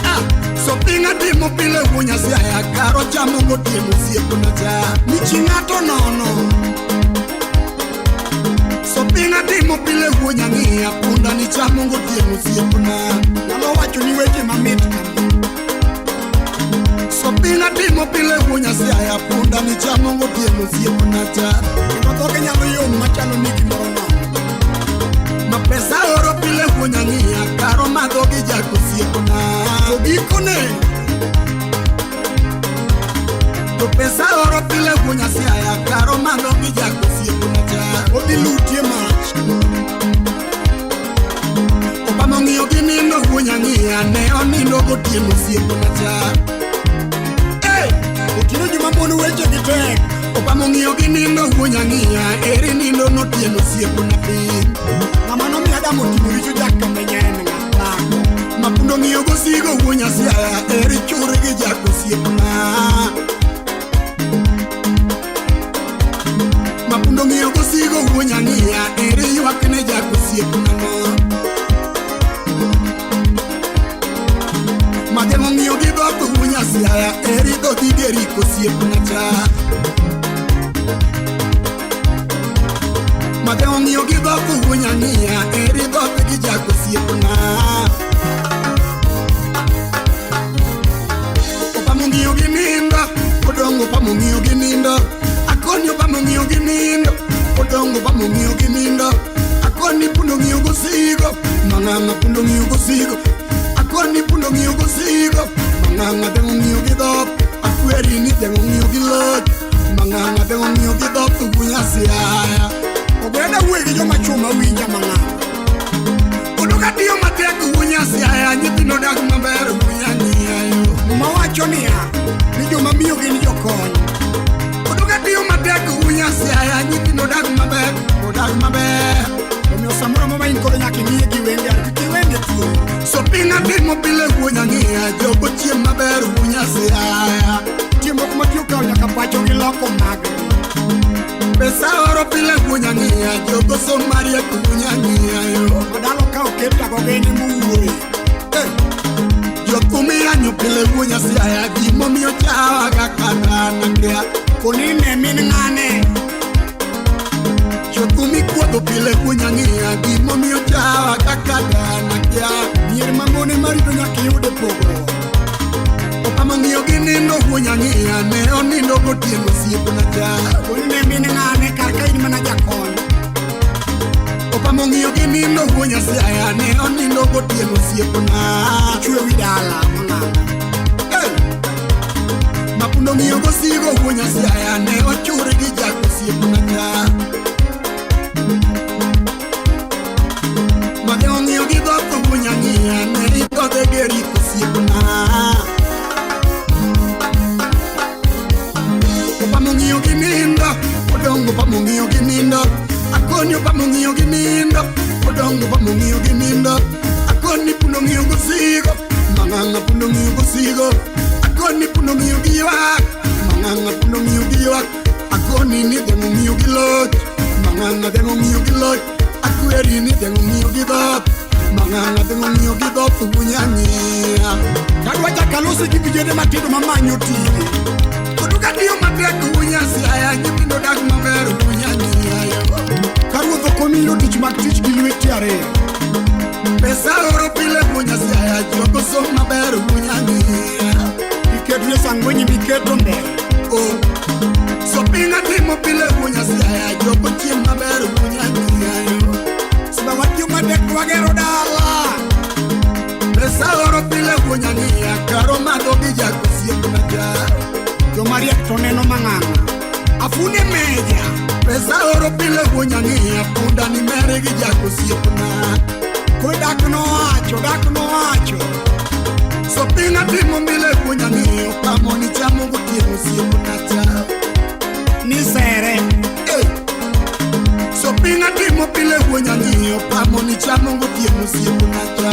Ah! Sopinga timo pile wunyasiaya karo chamo gotieno osiepna cha. Michi ng'ato nono. Sopinga timo pile wunyang'iya punda ni chamo gotieno osiepna. Nyalo wacho ni weche mamit kama. Sopinga timo pile wunyasiaya punda ni chamo gotieno osiepna cha. Kendo dhoge nyalo yom machalo ni gimoro nono. Ma pesa oro pile wunyang'iya karo madho gi jak osiepna. To gikone To pesa oro pile wunyasiaya karo madho gi jak osiepna cha. odhi lutie mach. Obama ong'iyo gi nindo wunyang'iya ne onindo gotieno osiepna cha. Hey! Otieno joma mon wechegi tek. Obama ong'iyo gi nindo wunyang'iya eri nindo notieno osiepna piny. Ng'ama nomiyo Adam otimo richo jakamenya en ng'a? Dhako. Mapundo ng'iyo gosigo wunyasiaya eri chur gi jak osiepna. dhoth wunya Siaya eri dhodhi geri kosiepna cha. Made ong'iyo gi dhoth wunya ng'iya eri dhoth gi jako osiepna. Opamo ng'iyo gi nindo, odongo opamo ng'iyo gi nindo. Akoni opamo ng'iyo gi nindo, odongo opamo ng'iyo gi nindo. Akoni pundo ng'iyo gosigo, mang'ang'a pundo ng'iyo gosigo. Akoni pundo ng'iyo gosigo, mang'ang'a deng'o ng'iyo gi dhok. Akweri ni deng'o ng'iyo gi loch, mang'ang'a deng'o ng'iyo gi dhok wunya Siaya. Ogwenda wuoyi gi joma chwo ma winja mang'ang'a. Oduka tiyo matek wunya Siaya, nyithindo dak maber wunya ng'iya yo. Muma wacho niya, ni joma miyo gin jokony. Oduka tiyo matek wunya Siaya, nyithindo dak maber, odak maber. Omiyo samoro mama in koro nyaka ing'iye gi wenge, kik iwenge thuolo. Sopinga timo pile wunya ng'iya, jogo chiem maber wunya Siaya. Nitie moko ma tiyo kawo nyaka pacho gi loko maggi. Pesa oro pile wunya ng'iya, jogo som mariek wunya ng'iya yo. Madalo ka oket tago gene mowuoye. Eh, Jothum iyanyo pile wunya Siaya, gimomiyo chawa kaka dhano kia. Koni ne min ng'ane, Jothum ikuodho pile wunya ng'iya, gimomiyo chawa kaka dhano kia. mier mamone marito nyaka iyud e pogruok. Opamo ng'iyo gi nindo wunya ng'iya, ne onindo gotieno osiepna cha. Koni ne min ng'ane kar ka in mana jakony. Opamo ng'iyo gi nindo wunya Siaya, ne onindo gotieno osiepna. Ichwe wi dala mang'ang'a. Hey! Mapundo ng'iyo gosigo wunya Siaya, ne ochur gi jak osiepna cha. Mane ong'iyo gi dhoth wunya ng'iya, ne idhodhe geri osiepna. Opamo ng'iyo gi nindo, odongo opamo ng'iyo gi nindo. Akoni opamo ng'iyo gi nindo, odongo opamo ng'iyo gi nindo. Akoni pundo ng'iyo gosigo, mang'ang'a pundo ng'iyo gosigo. Akoni pundo ng'iyo gi ywak, mang'ang'a pundo ng'iyo gi ywak. Akoni ni dhiang' ng'iyo gi loch, mang'ang'a dhiang' ng'iyo gi loch. Akweri ni dhiang' ng'iyo gi dhoth, mang'ang'a dhiang' ng'iyo gi dhoth wunya ng'iya. Kadwa chako alosi gi vijende matindo mamanyo tije. Oduka tiyo matek wunya Siaya, nyithindo dak maber wunya ng'iya yo. Ka ruoth ok omiyo tich mag tich gi lweti ariyo. Pesa oro pile wunya Siaya, jogo som maber wunya ng'iya. Iketne sangwenyi miketo mbele. Oh, sopinga timo pile wunya Siaya, jogo chiem maber wunya ng'iya yo. Sama watiyo matek to wagero dala. Pesa oro pile wunya ng'iya, karo madho gi jak osiepna cha. Joma riek to neno mang'ang'a. Afunde meja. Pesa oro pile wunya ng'iya, punda ni mere gi jak osiepna. Koro dak nowacho, dak nowacho. Sopinga timo pile wunya ng'iya, opamo ni chamo gotieno osiepna cha. Ni sere. Hey! Sopinga timo pile wunya ng'iya, opamo ni chamo gotieno osiepna cha.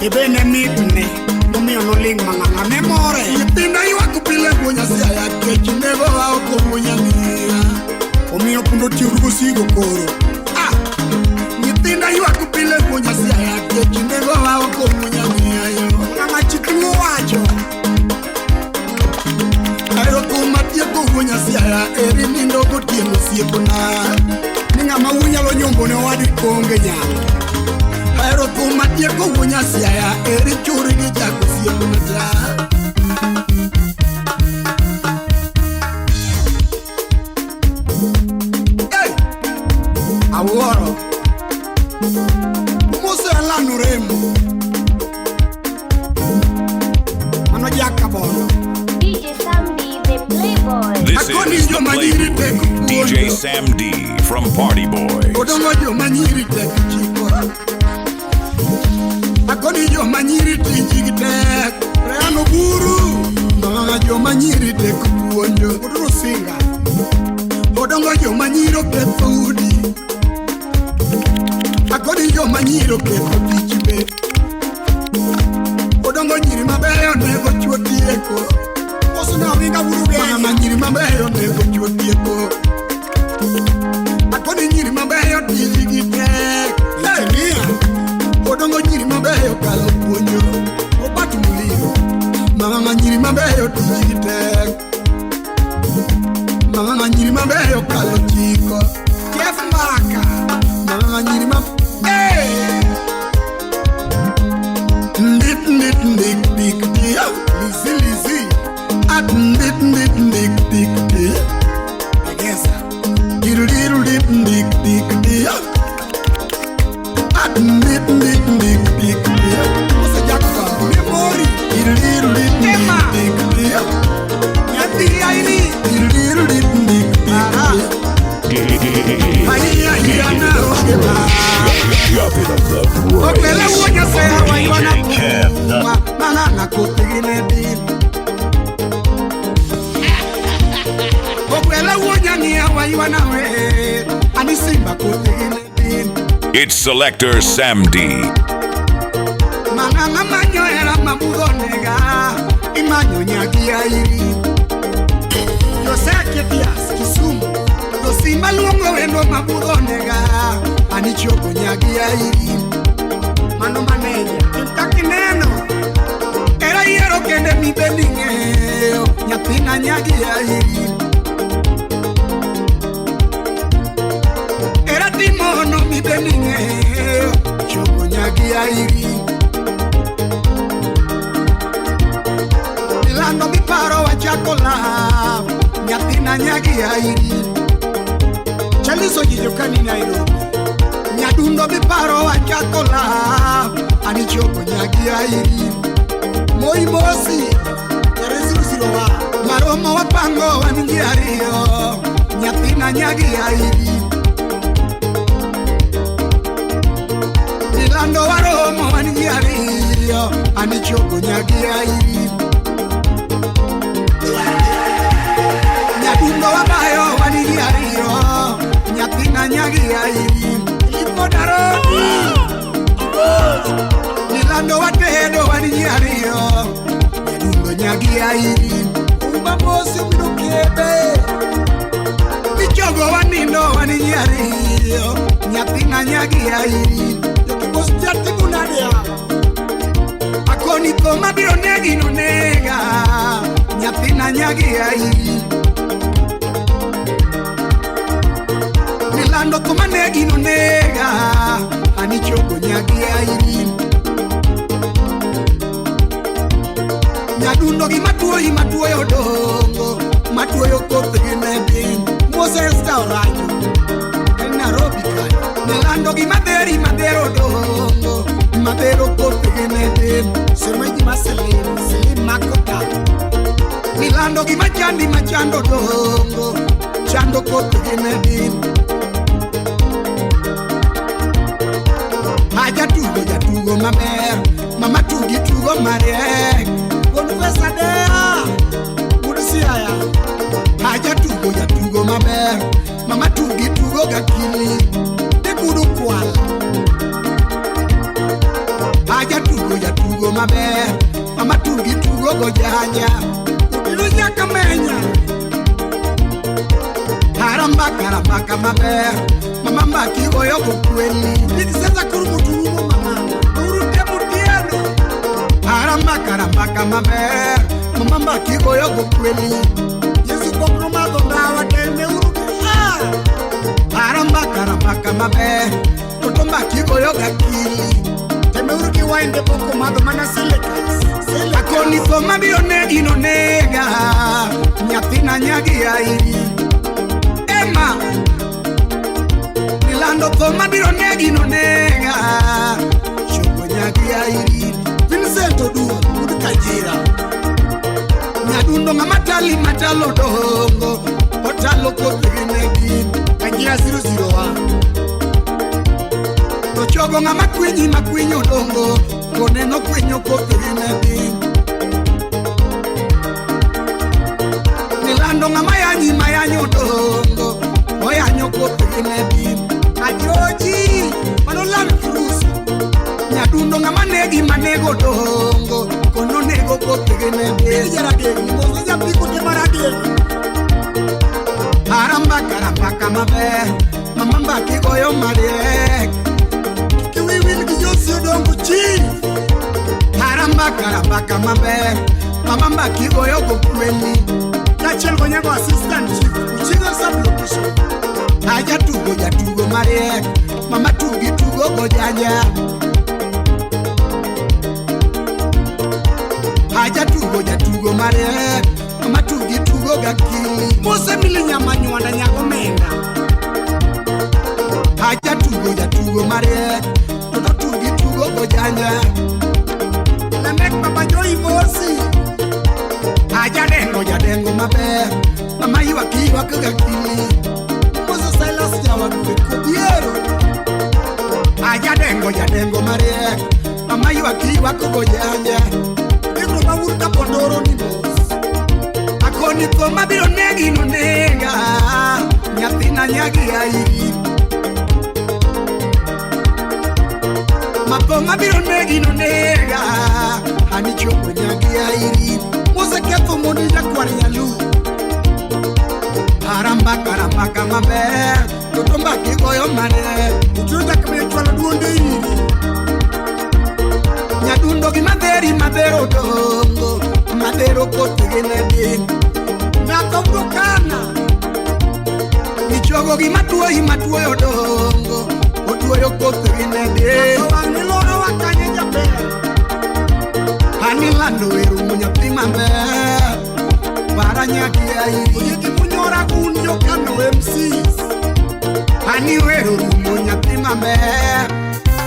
Ebe ne mitne. Momiyo noling' mang'ang'a ne more. Nyithindo ywak pile wunya Siaya, kech nego wa oko wunya ng'iya. Omiyo pundo tiuru gosigo koro. Ah! Nyithindo ywak pile wunya Siaya, kech nego wa oko wunya ng'iya yo. Mang'ang'a chik luo wacho. Ahero thum matieko wunya Siaya, eri nindo gotieno osiepna. Ni ng'ama wuoyi nyalo nyombo ne owadgi koonge nyalo. Ahero thum matieko wunya Siaya, eri chur gi jak osiepna cha. Hey! Awuoro. Umose alano remo. Mano jakabondo. DJ Sam D, the Playboy. This Akoni is the joma nyiri Playboy, tek puonjo. DJ Sam D from Party Boys. Odongo joma nyiri tek chiko. Akoni joma nyiri tijgi tek. Reano Oburu. Ma joma nyiri tek puonjo. Oduro singa. Odongo joma nyiri oketho udi. Akoni joma nyiri oketho tich be. Odongo nyiri mabeyo nego chuo tieko. Koso ne oringa buru Mama genya. nyiri mabeyo nego chuo tieko. Akoni nyiri mabeyo tijgi tek. Hey! Engineer. Odongo nyiri mabeyo kalo puonjo. Robert Muliro. Mama mabeyo to wigi tek. Mama nyiri mabeyo kalo chiko. Jeff Mbaka. Mama nyiri ma hey! Ndit ndit ndik dik dia. Lizi lizi. At ndit ndit ndik dik dia. Egesa. Diru diru dip ndik dik dia. At ndit ndit ndik dik dia. Musa Jackson. Memory. Diru diru dip ndik dik dia. Nyathi aini. Diru diru dip ndik dik dia. It's Selector Sam D. Simba luongo wendo mabudho nega anichopo nyagi airi mano maneja kakineno era yiero kende mibendi ng'eyo nyathina nyagi airi era timono mibendi ng'eyo chopo nyagi airi milando miparo wachako law nyathina nyagi airi Chalizo jijokani Nairobi Nyadundo miparo wachako law anichopo nyagi airi Moi mosi tarehe 001 maromo wapango wan ji ariyo nyathina nyagi airi Milando waromo wan ji ariyo anichopo nyagi airi Nyadundo wabayo wan ji ariyo nyathina nyagi airi Ilipo Nairobi Milando watedo wan ji ariyo nyadundo nyagi airi Umba mosi obiro kebe Michogo wanindo wan ji ariyo nyathina nyagi airi Jokibos jatimo nade ya Akoni tho mabiro negi nonega nyathina nyagi airi Milando tho manegi nonega anichopo nyagi airi Nyadundo gi matuoyi matuoyo dongo matuoyo kothgi ne piny Moses Taorajo en Nairobi kanyo Milando gi madheri madhero dongo madhero kothgi ne piny Semeji ma Selim Selim makota Milando gi machandi machando dongo chando kothgi ne piny Jatugo jatugo maber mama tugi tugo mariek Wuon pesa dea wuod Siaya Jatugo jatugo maber mama tugi tugo gakili Dekudu kwal Jatugo jatugo maber mama tugi tugo gojanja Utiru nyaka menya Harambaka rambaka maber mama mbaki goyo gokweli Sasa kurumuturumo mama urute mutieno Harambaka rambaka maber mama mbaki goyo gokweli Yesu pok nomadho ndawa teme uruke Harambaka rambaka maber toto mbaki goyo gakili Teme uruke waende pok omadho mana selekas Akoni tho mabiro negi nonega nyathina nyagi airi Emma Milando tho mabiro negi nonega chopo nyagi airi Vincent Oduor wuod Kajira Nyadundo ng'ama tali matalo dongo otalo kothgi ne gin Kajira 001 To chogo ng'ama kwinyi makwinyo dongo koneno kwinyo kothgi ne piny Milando ng'ama yanyi mayanyo dongo oyanyo kothgi ne piny Ajoji mano Land Cruiser Nyadundo ng'ama negi manego dongo kono nego kothgi ne piny Jaradeng moso japiko te maradeng Harambaka rambaka maber mama mbaki goyo mariek Kik wiwi wil gi Josi Odongo chi. Arambaka rambaka maber. Mama mbaki goyo go kweni. Kaachiel gonyango assistant chief Uchinga sub location. Aja tugo jatugo mariek. Mama tugi tugo go janja. Aja tugo jatugo mariek. Mama tugi tugo gakili. Mose mili nyama nywanda nyago menda. Aja tugo jatugo mariek. Toto tugi tugo go janja. Lamek Baba Joy Mosi. Ajadengo jadengo maber. Mama ywak ywak gakili. Mose Silas jawadwe kobiero. Ajadengo jadengo mariek. Mama ywak ywak go janja. Ibro mawur kapondoro ni mos. Akoni tho mabiro negi no nega. Nyathina nyagi airi. Matho mabiro negi no nega. Ani chopo nyagi airi. Moseketho mondi jakwar nyalu. Arambaka rambaka maber. Toto mbaki goyo mane. Uchuno jakamiyo chwalo duonde iri. Nyadundo gi madheri madhero dongo. Madhero kotgi ne din. Nyako Brokana. Ichogo gi matuoyi matuoyo dongo. Otuoyo kothgi ne din. Wang' miloro wakanye jaber. Ani lando wero nyathi maber. Para nyagi airi. Oyegi munyora gun jokano MCs. Ani wero rumo nyathi maber.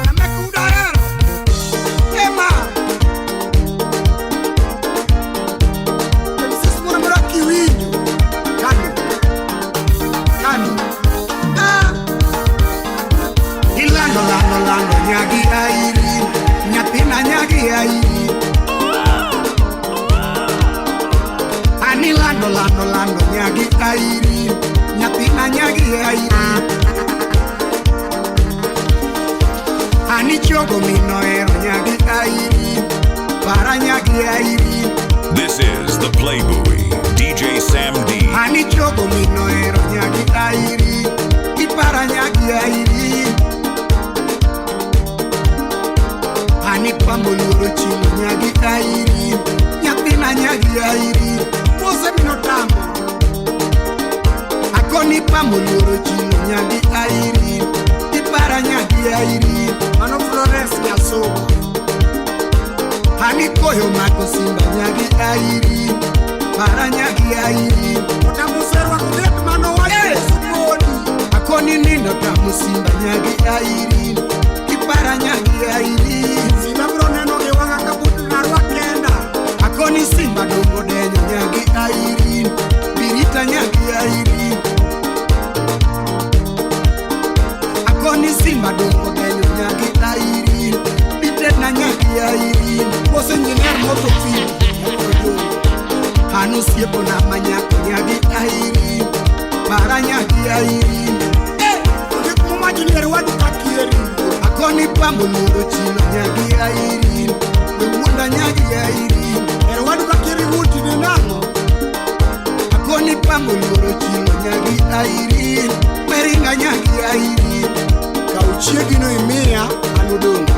Namekuda Ema. MCs moro moro kiwinjo. Kano. Kano. Ah. Ilando lando lando nyagi airi. Nyathina nyagi airi. Ani lando lando lando nyagi airi. Nyathina nyagi airi. Ani chogo mino ero nyagi airi. Para nyagi airi. This is the Playboy, DJ Sam D. Ani chogo mino ero nyagi airi. Ipara nyagi airi. Ani pamoluoro chilo nyagi airi. Nyathina nyagi airi. Mose mino tamo. Akoni pamoluoro chilo nyagi airi. Ipara nyagi airi. Mano Florence Nyasoko. Ani koyo mako simba nyagi airi. Para nyagi airi. Otamuserwa kudet mano wacho sumoni. Akoni nindo tamu simba nyagi airi. Ipara nyagi airi. Simba bro neno gi wanga kaput narwa kenda. Akoni simba dongo denyo nyagi airi. Birita nyagi airi. Akoni simba dongo denyo nyagi airi. Bitena nyagi airi. Mose engineer moto fi. Anu siepo na manyako nyagi airi. Para nyagi airi. Eh, muma junior wadu kakieri. Akoni pambo chilo nyagi airi. Wewunda nyagi airi. Erwadu kakieri wuti ni nango. Akoni pambo chilo nyagi airi. Meringa nyagi airi. Kauchiegi no imia anudongo.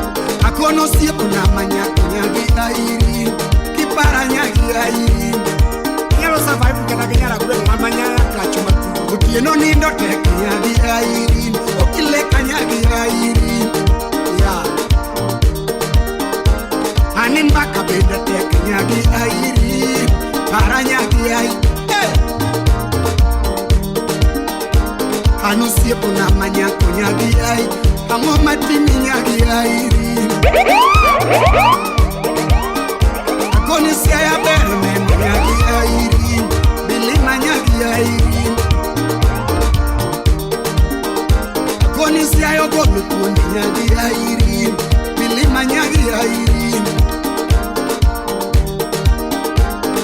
Akono siepo na manyako nyagi airi. Kipara nyagi airi. Nyalo survive kata ginyara gweng' mama nyaya kacho matugo. Otieno nindo tek nyagi airi. Okileka nyagi airi. Ya. Ani mbaka bende tek nyagi airi. Para nyagi airi. Hey! Anu siepo na manyako nyagi ai. Ang'o matimi nyagi airi. Akoni siaya ber neno nyagi airi. Bilima nyagi airi. Akoni siaya ogolo thuondi nyagi airi. Bilima nyagi airi.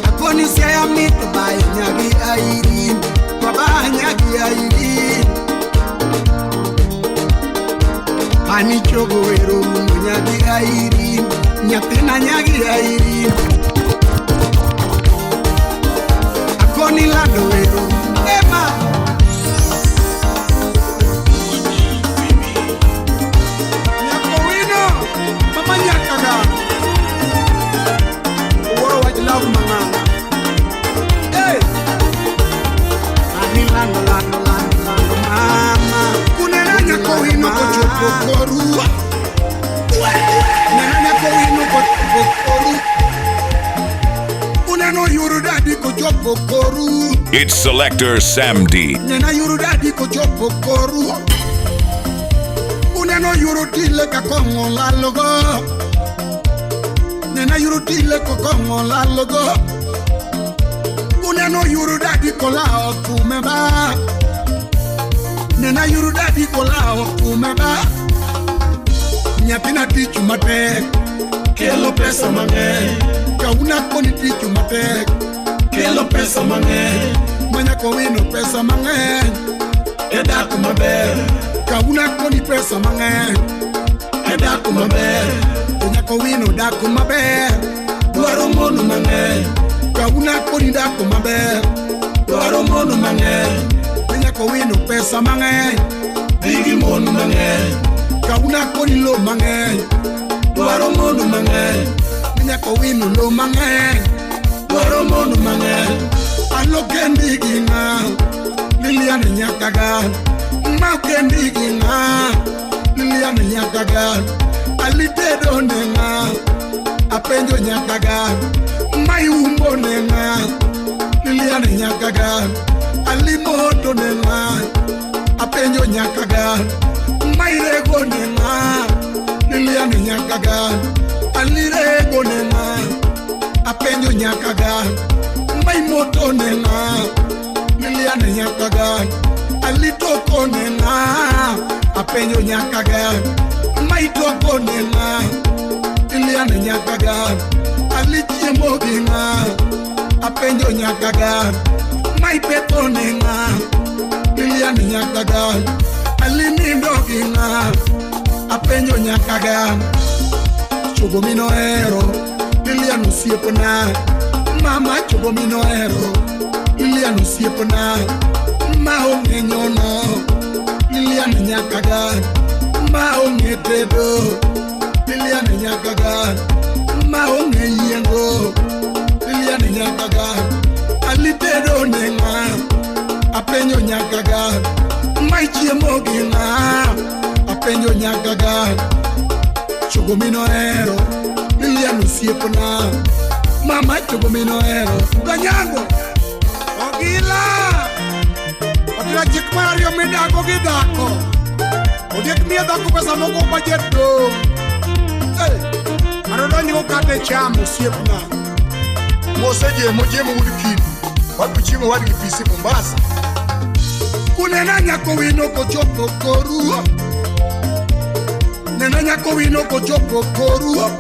Akoni siaya mit bayo nyagi airi. Baba nyagi airi. Ani chogo wero rumo nyagi airi. Nyathina nyagi airi. Akoni lando wero. Ema. Nyako wino. Mama nyakaga. Uneno yuru dadi kochopo koru. It's Selector Samdi. Nena yuru dadi kochopo koru. Uneno yuru tile ka kong'o lalogo. Nena yuru tile ka kong'o lalogo. Uneno yuru dadi kolao kume ba. Nena yuru dadi kolao kume ba. Nyathina tich matek kelo pesa mang'eny. Kauna koni tich matek kelo pesa mang'eny. Manyako wino pesa mang'eny e dak maber. Kauna koni pesa mang'eny e dak maber. To nyako wino dak maber dwaro mon mang'eny. Kauna koni dak maber dwaro mon mang'eny. To nyako wino pesa mang'eny dhi gi mon mang'eny. Kauna koni lo mang'eny dwaro mon mang'eny. Nyako wino lo mang'eny dwaro mon mang'eny. Alo kendi gi ng'a Lilian nyakaga. Ma kendi gi ng'a Lilian nyakaga. Alitedo ne ng'a apenjo nyakaga. Mayumbo ne ng'a Lilian nyakaga. Alimoto ne ng'a apenjo nyakaga. Mairego ne ng'a Lilian nyakaga. Alirego ne ng'a apenjo nyakaga. Maimoto ne ng'a Lilian nyakaga. Alitoko ne ng'a apenjo nyakaga. Maitoko ne ng'a Lilian nyakaga. Alichiemo gi ng'a apenjo nyakaga. Maipeto ne ng'a Lilian nyakaga. Alinindo gi ng'a apenjo nyakaga. Chogo minohero Lilian osiepna. Mama chogo minohero Lilian osiepna. Ma onge nyono Lilian nyakaga. Ma onge tedo Lilian nyakaga. Ma onge yiengo Lilian nyakaga. Alitedo ne ng'a apenjo nyakaga. Maichiemo gi ng'a apenjo nyakaga. Chogo minohero Lilian osiepna. Mama chogo minohero Ganyango Ogila Ogila chik mar ariyo midago gi dhako. Ondiek miyo dhako pesa moko budget dong'. Hey, mano donjgo kata e cham osiepna. Mosejiemo jiemo wuod Kindu. Wadhi chiemo wadgi PC Mombasa. Kunena nyako wino kochopo koru. Nena nyako wino kochopo koru.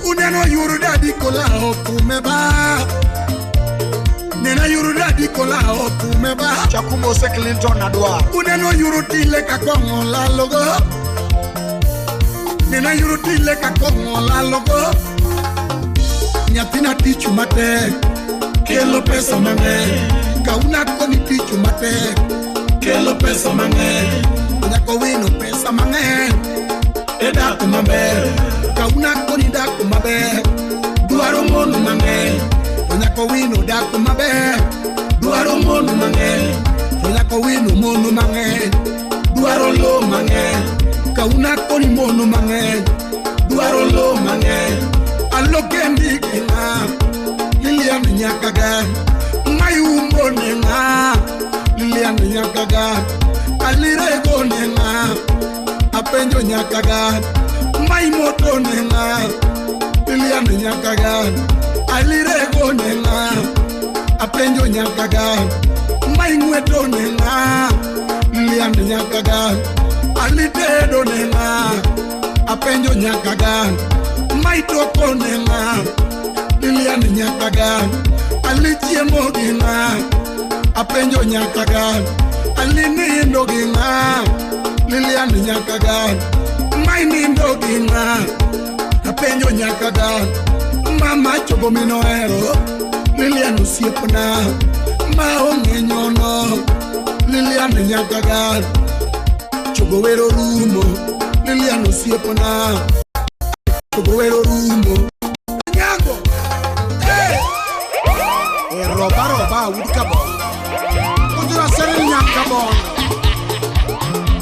Uneno yuru dadi kolao kume ba. Nena yuru dadi kolao kume ba. Chakumose Clinton adwaro. Uneno yuru tile ka kong'o lalogo. Nena yuru tile ka kong'o lalogo. Nyathina tich matek kelo pesa mang'eny. Kauna koni tich matek kelo pesa mang'eny. Nyako wino pesa mang'eny e dak maber. Kauna koni dak maber dwaro mon mang'eny. To nyako wino dak maber dwaro mon mang'eny. To nyako wino mon mang'eny dwaro lo mang'eny. Kauna koni mon mang'eny dwaro lo mang'eny. Alo kendi gi ng'a Lilian nyakaga. Mayumbo ne ng'a Lilian nyakaga. Alirego ne ng'a apenjo nyakaga. Maimoto ne ng'a Lilian nyakaga. Alirego ne ng'a apenjo nyakaga. Maing'weto ne ng'a Lilian nyakaga. Alitedo ne ng'a apenjo nyakaga. Maitoko ne ng'a Lilian nyakaga. Alichiemo gi ng'a apenjo nyakaga. Alinindo gi ng'a Lilian nyakaga. Mainindo gi ng'a apenjo nyakaga. Mama chogo minohero Lilian osiepna. Ma onge nyono Lilian nyakaga. Chogo wero rumo Lilian osiepna. Chogo wero rumo Nyango Hey E roba roba wuod Kabondo. Ujura Cyril Nyakabondo.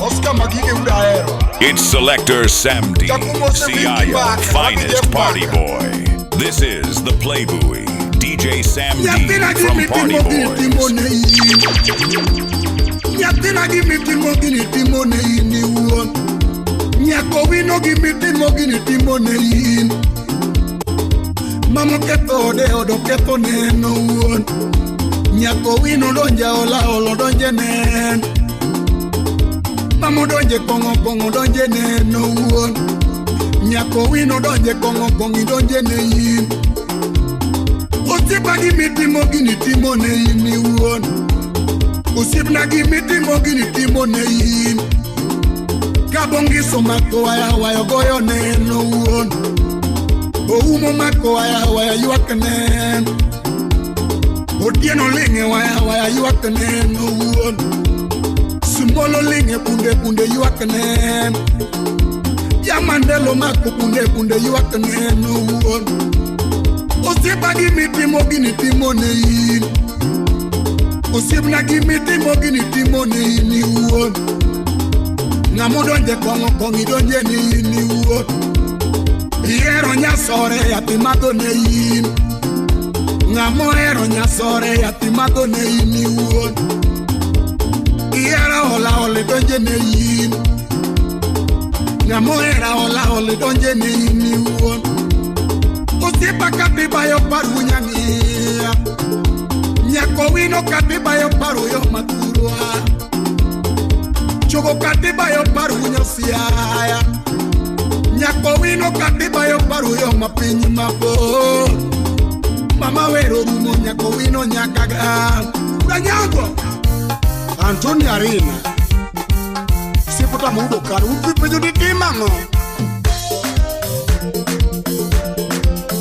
Oscar Magige wuod Ahero. It's Selector Samdi, Chakumose Vicky Siaya, Mbaka, finest Jeff party Mbaka. boy. This is the Playboy, DJ Sam D Nyathina from Party gimitimo gini timo Boys. ne in. Nyathina gimitimo gini timo ne in iwuon. Nyako wino gimitimo gini timo ne in. Mama oketho ode od oketho ne en owuon. Nyako wino donje ola olo donje ne en. Mama odonje kong'o kong'o donje ne en owuon. Nyako wino donje kong'o kong'o idonje ne in. Osiepa gimitimo gini timo ne in iwuon. Osiepna gimitimo gini timo ne in. Kabongiso mako waya waya goyo ne en owuon. Oumo mako waya waya ywak ne en. Otieno ling'e waya waya ywak ne en owuon. Simolo ling'e punde punde ywak ne en. Jamandelo mako punde punde ywak ne en owuon. Osiepa gimitimo gini timo ne in. Osiepna gimitimo gini timo ne in iwuon. Ng'ama odonje kong'o kong'o idonje ne in iwuon. Ihero nyasore yathi madho ne in. Ng'ama ohero nyasore yathi madho ne in iwuon. Ihero hola hola idonje ne in. Ng'ama ohero hola hola idonje ne in iwuon. Osiepa katibayo paru nyang'iya. Nyako wino katibayo paru yo mathurwa. Chogo katibayo paru nyosiaya. Nyako wino katibayo paru yo mapiny mabor. Mama wero rumo nyako wino nyaka ga. Uranyango Antoni Arena Siputa mudo kar upipenjo ni timang'o.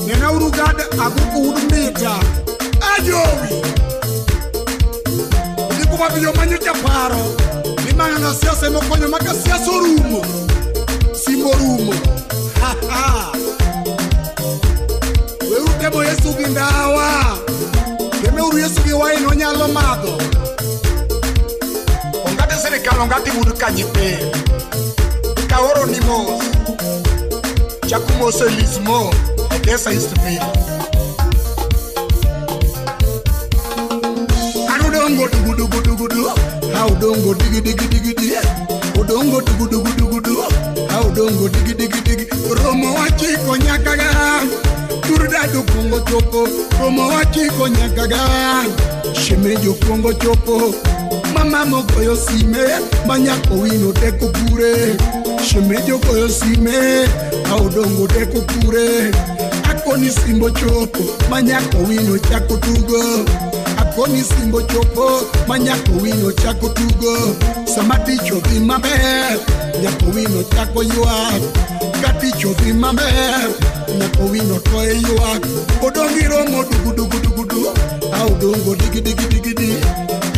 Nena urugad aguku ud mita Ajowi. Odhi kuma biyo manyocha paro ni mang'ano siasa emokonyo maka siasa orumo. Simbo orumo. Ha ha. Weuru temo Yesu gi ndawa. Temeuru Yesu gi wain onyalo madho. Ongate sirikal ongati wuod Kanyipir. Kaoro ni mos. Chaku mos e Lismo, Odessa Eastville. Odongo dugu dugu dugu du. Ha odongo digi digi digi di. Odongo dugu dugu dugu du. Ha odongo digi digi digi. Romo wachiko nyaka ga. Turda dukungo chopo. Romo wachiko nyaka ga. Shemejo kuongo chopo. Mama mogoyo sime. Manyako wino teko kure. Shemejo goyo sime. Ha odongo teko kure. Akoni simbo chopo. Manyako wino chako tugo. Akoni simbo chopo, manyako wino chako tugo. Sama tich odhi maber, nyako wino chako ywak. Ka tich odhi maber, nyako wino to e ywak. Odong iromo dugu dugu dugu du, a odongo digi digi digi di.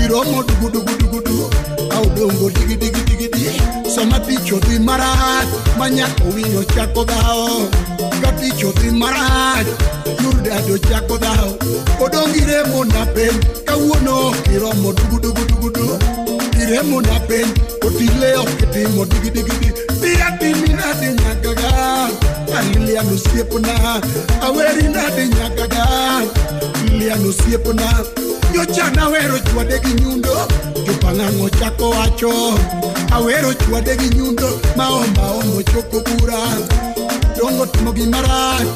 Iromo dugu dugu dugu du, a odongo digi digi digi di. Sama tich odhi marach, manyako wino chako dhawo. Ka tich odhi marach, yurdado chako dhawo. Odong iremo na pen, kawuono ok iromo dugu dugu dugu du. Iremo na pen, otile ok itimo digi digi di. Dia timi nade nyaka ga, Lilian osiepna. Aweri nade nyaka ga, Lilian osiepna. Nyocha nawero chwade gi nyundo, jopang'ang'o chako wacho. Awero chwade gi nyundo, maomba ombo choko bura. Odongo timo gimarach,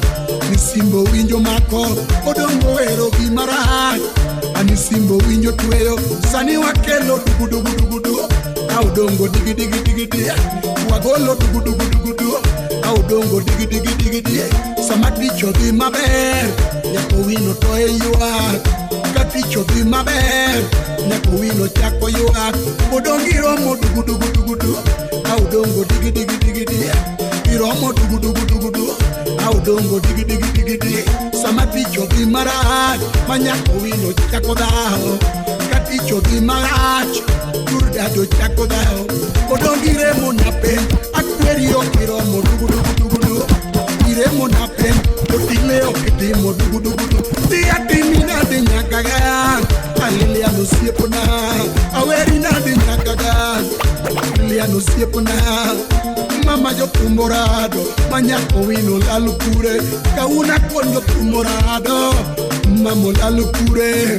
ni simbo winjo mako. Odongo wero gimarach, ani simbo winjo tweyo. Sani wakelo dugu dugu dugu du, a odongo digi digi digi di. Wagolo dugu dugu dugu du, a odongo digi digi digi di. Sama tich odhi maber, nyako wino to e ywak. Ka tich odhi maber, nyako wino chako ywak. Odongo iromo dugu dugu dugu du, a odongo digi digi digi di. Iromo dugu dugu dugu du, a odongo digi digi digi di. Sama tich odhi marach, manyako wino chako dhawo. Ka tich odhi marach, turdado chako dhawo. Odongo iremo na pen, akweri ok iromo dugu dugu dugu du. Iremo na pen, otile ok itimo dugu dugu du. Dia timi nade nyaka ga, Lilian osiepna. Aweri nade nyaka ga, Lilian osiepna. Mama jothum Tumborado, manyako wino lalukure, kauna kondo tumborado, mamo lalukure,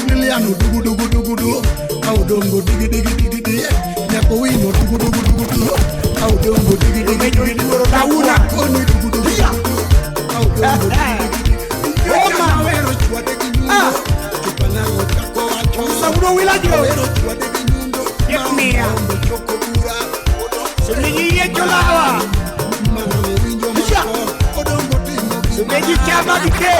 Liliano dugu dugu dugu du, audongo digi digi digi digi, nyako wino dugu dugu dugu du, audongo digi digi digi digi, kauna kondo dugu dugu, audongo digi digi digi, oma wero chwade gi nyundo, chupanango chako wacho, Saudo wilajo, wero chwade gi nyundo, Yekmia, choko bura. Cholawa Sumeji chama dike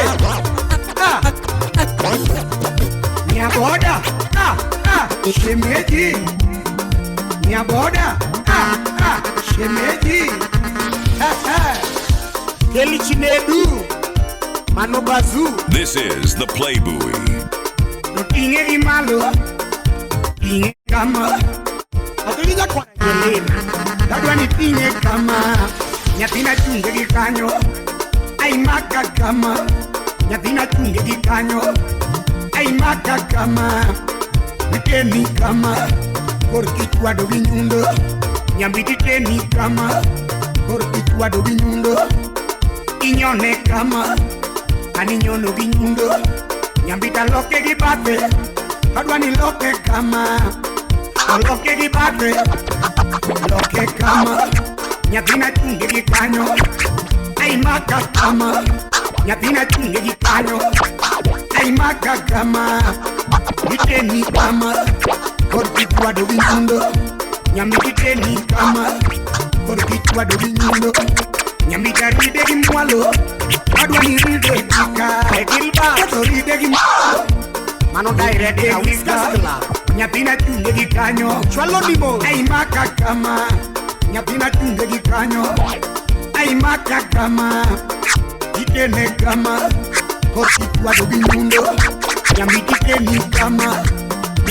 Nyaboda Shemeji Nyaboda Shemeji Keli Chinedu Manobazu. This is the Playboy. Tinge gi malo Tinge kama Atulija kwa Jelena Dadwa ni tinge kama Nyathina chunge gi kanyo Ai maka kama Nyathina chunge gi kanyo Ai maka kama Iteni kama Korki chwado gi nyundo Nyambiti teni kama Korki chwado gi nyundo Inyone kama Ani nyono gi nyundo Nyambita loke gi bathe Adwa ni loke kama Loke gi bathe Loke kama Nyathina chunge gi kanyo Ai maka kama Nyathina chunge gi kanyo Ai maka kama Iteni kama Korki chwado gi nyundo Nyambita iteni kama Korki chwado gi nyundo Nyambita ride gi mwalo Adwa ni ride gi ka Toto ride gi mwalo Mano direct na Whiskas Club Nyathina chunge gi kanyo Chwalo nimo Ai maka kama Nyathina chunge gi kanyo Ai maka kama Itene kama Korki chwado gi nyundo Nyambita iteni kama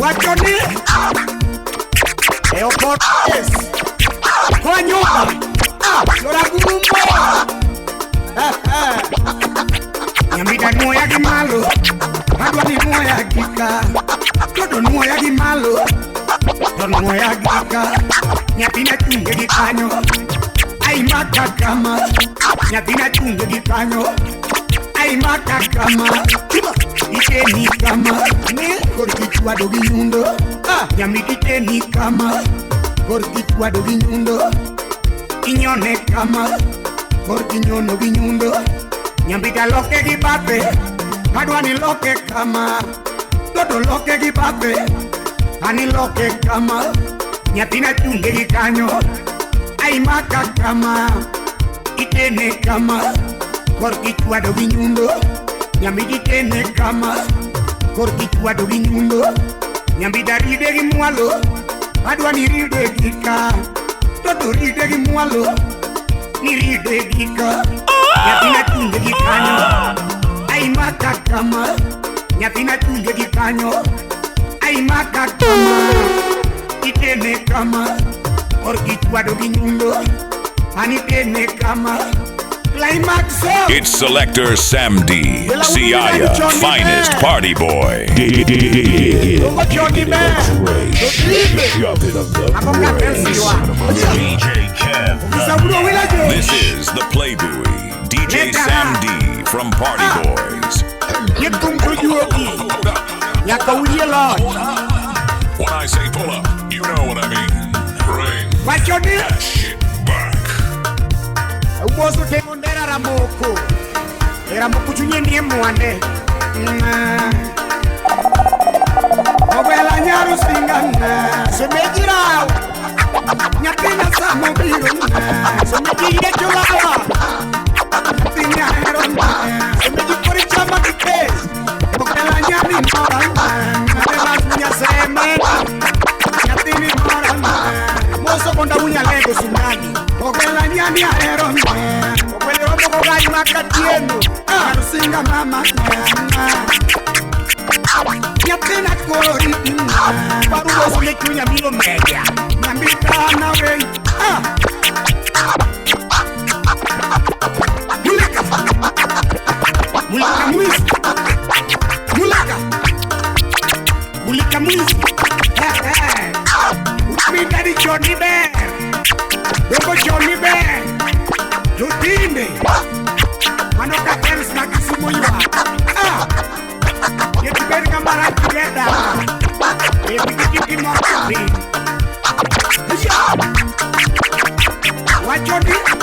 Wacho ni Eopotes Kwa nyumba Lora gumbo Nyambita nuoya gi malo Adwa ni nuoya gi ka Todo nuoya gi malo To nuoya gi ka Nyathina chunge gi kanyo Ai maka kama Nyathina chunge gi kanyo Ai maka kama Iteni kama Korki chwado gi nyundo Nyambita iteni kama Korki chwado gi nyundo Inyone kama Korki nyono gi nyundo Nyambita loke gi bathe Adwa ni loke kama Toto loke gi bathe Ani loke kama Nyathina chunge gi kanyo Ai maka kama Itene kama Korki chwado gi nyundo Nyambita itene kama Korki chwado gi nyundo Nyambita ride gi mwalo Adwa ni ride gi ka Toto ride gi mwalo Ni ride gi ka Nyathina chunge gi kanyo Ai maka kama Nyathina chunge gi kanyo Ai maka kama Itene kama Korki chwado gi nyundo Ani tene kama Climax. It's Selector Sam D, Siaya, finest party boy. DJ Kev. This is the Playboy, DJ Sam D from Party Boys. When I say pull up, you know what I mean. Bring that shit back. Uboso temondera ramoko Ramoko chunye ndiye mwande Obela nyaru singana Semejira Nyathina samo biro Semejire cholawa Nyathina hero Semeji kori chama kike Obela nyani mora Adela nyaseme Nyathini mora Moso konda unyalego sungani Ogela nyani ahero Ogwele romo kogai makatieno Arusinga mama Nyathina kori Parugo sule chunya milo media Nyambita na wei Mulaka Mulaka mwizi Mulaka Mulaka mwizi Utumidari Johnny Bear Dogo Johnny Bear Mano ka Els ma Kisumo ywak. Ah! Kik ibed ng'ama rach gi dala. Bed gi gimoro piny. Wacho ni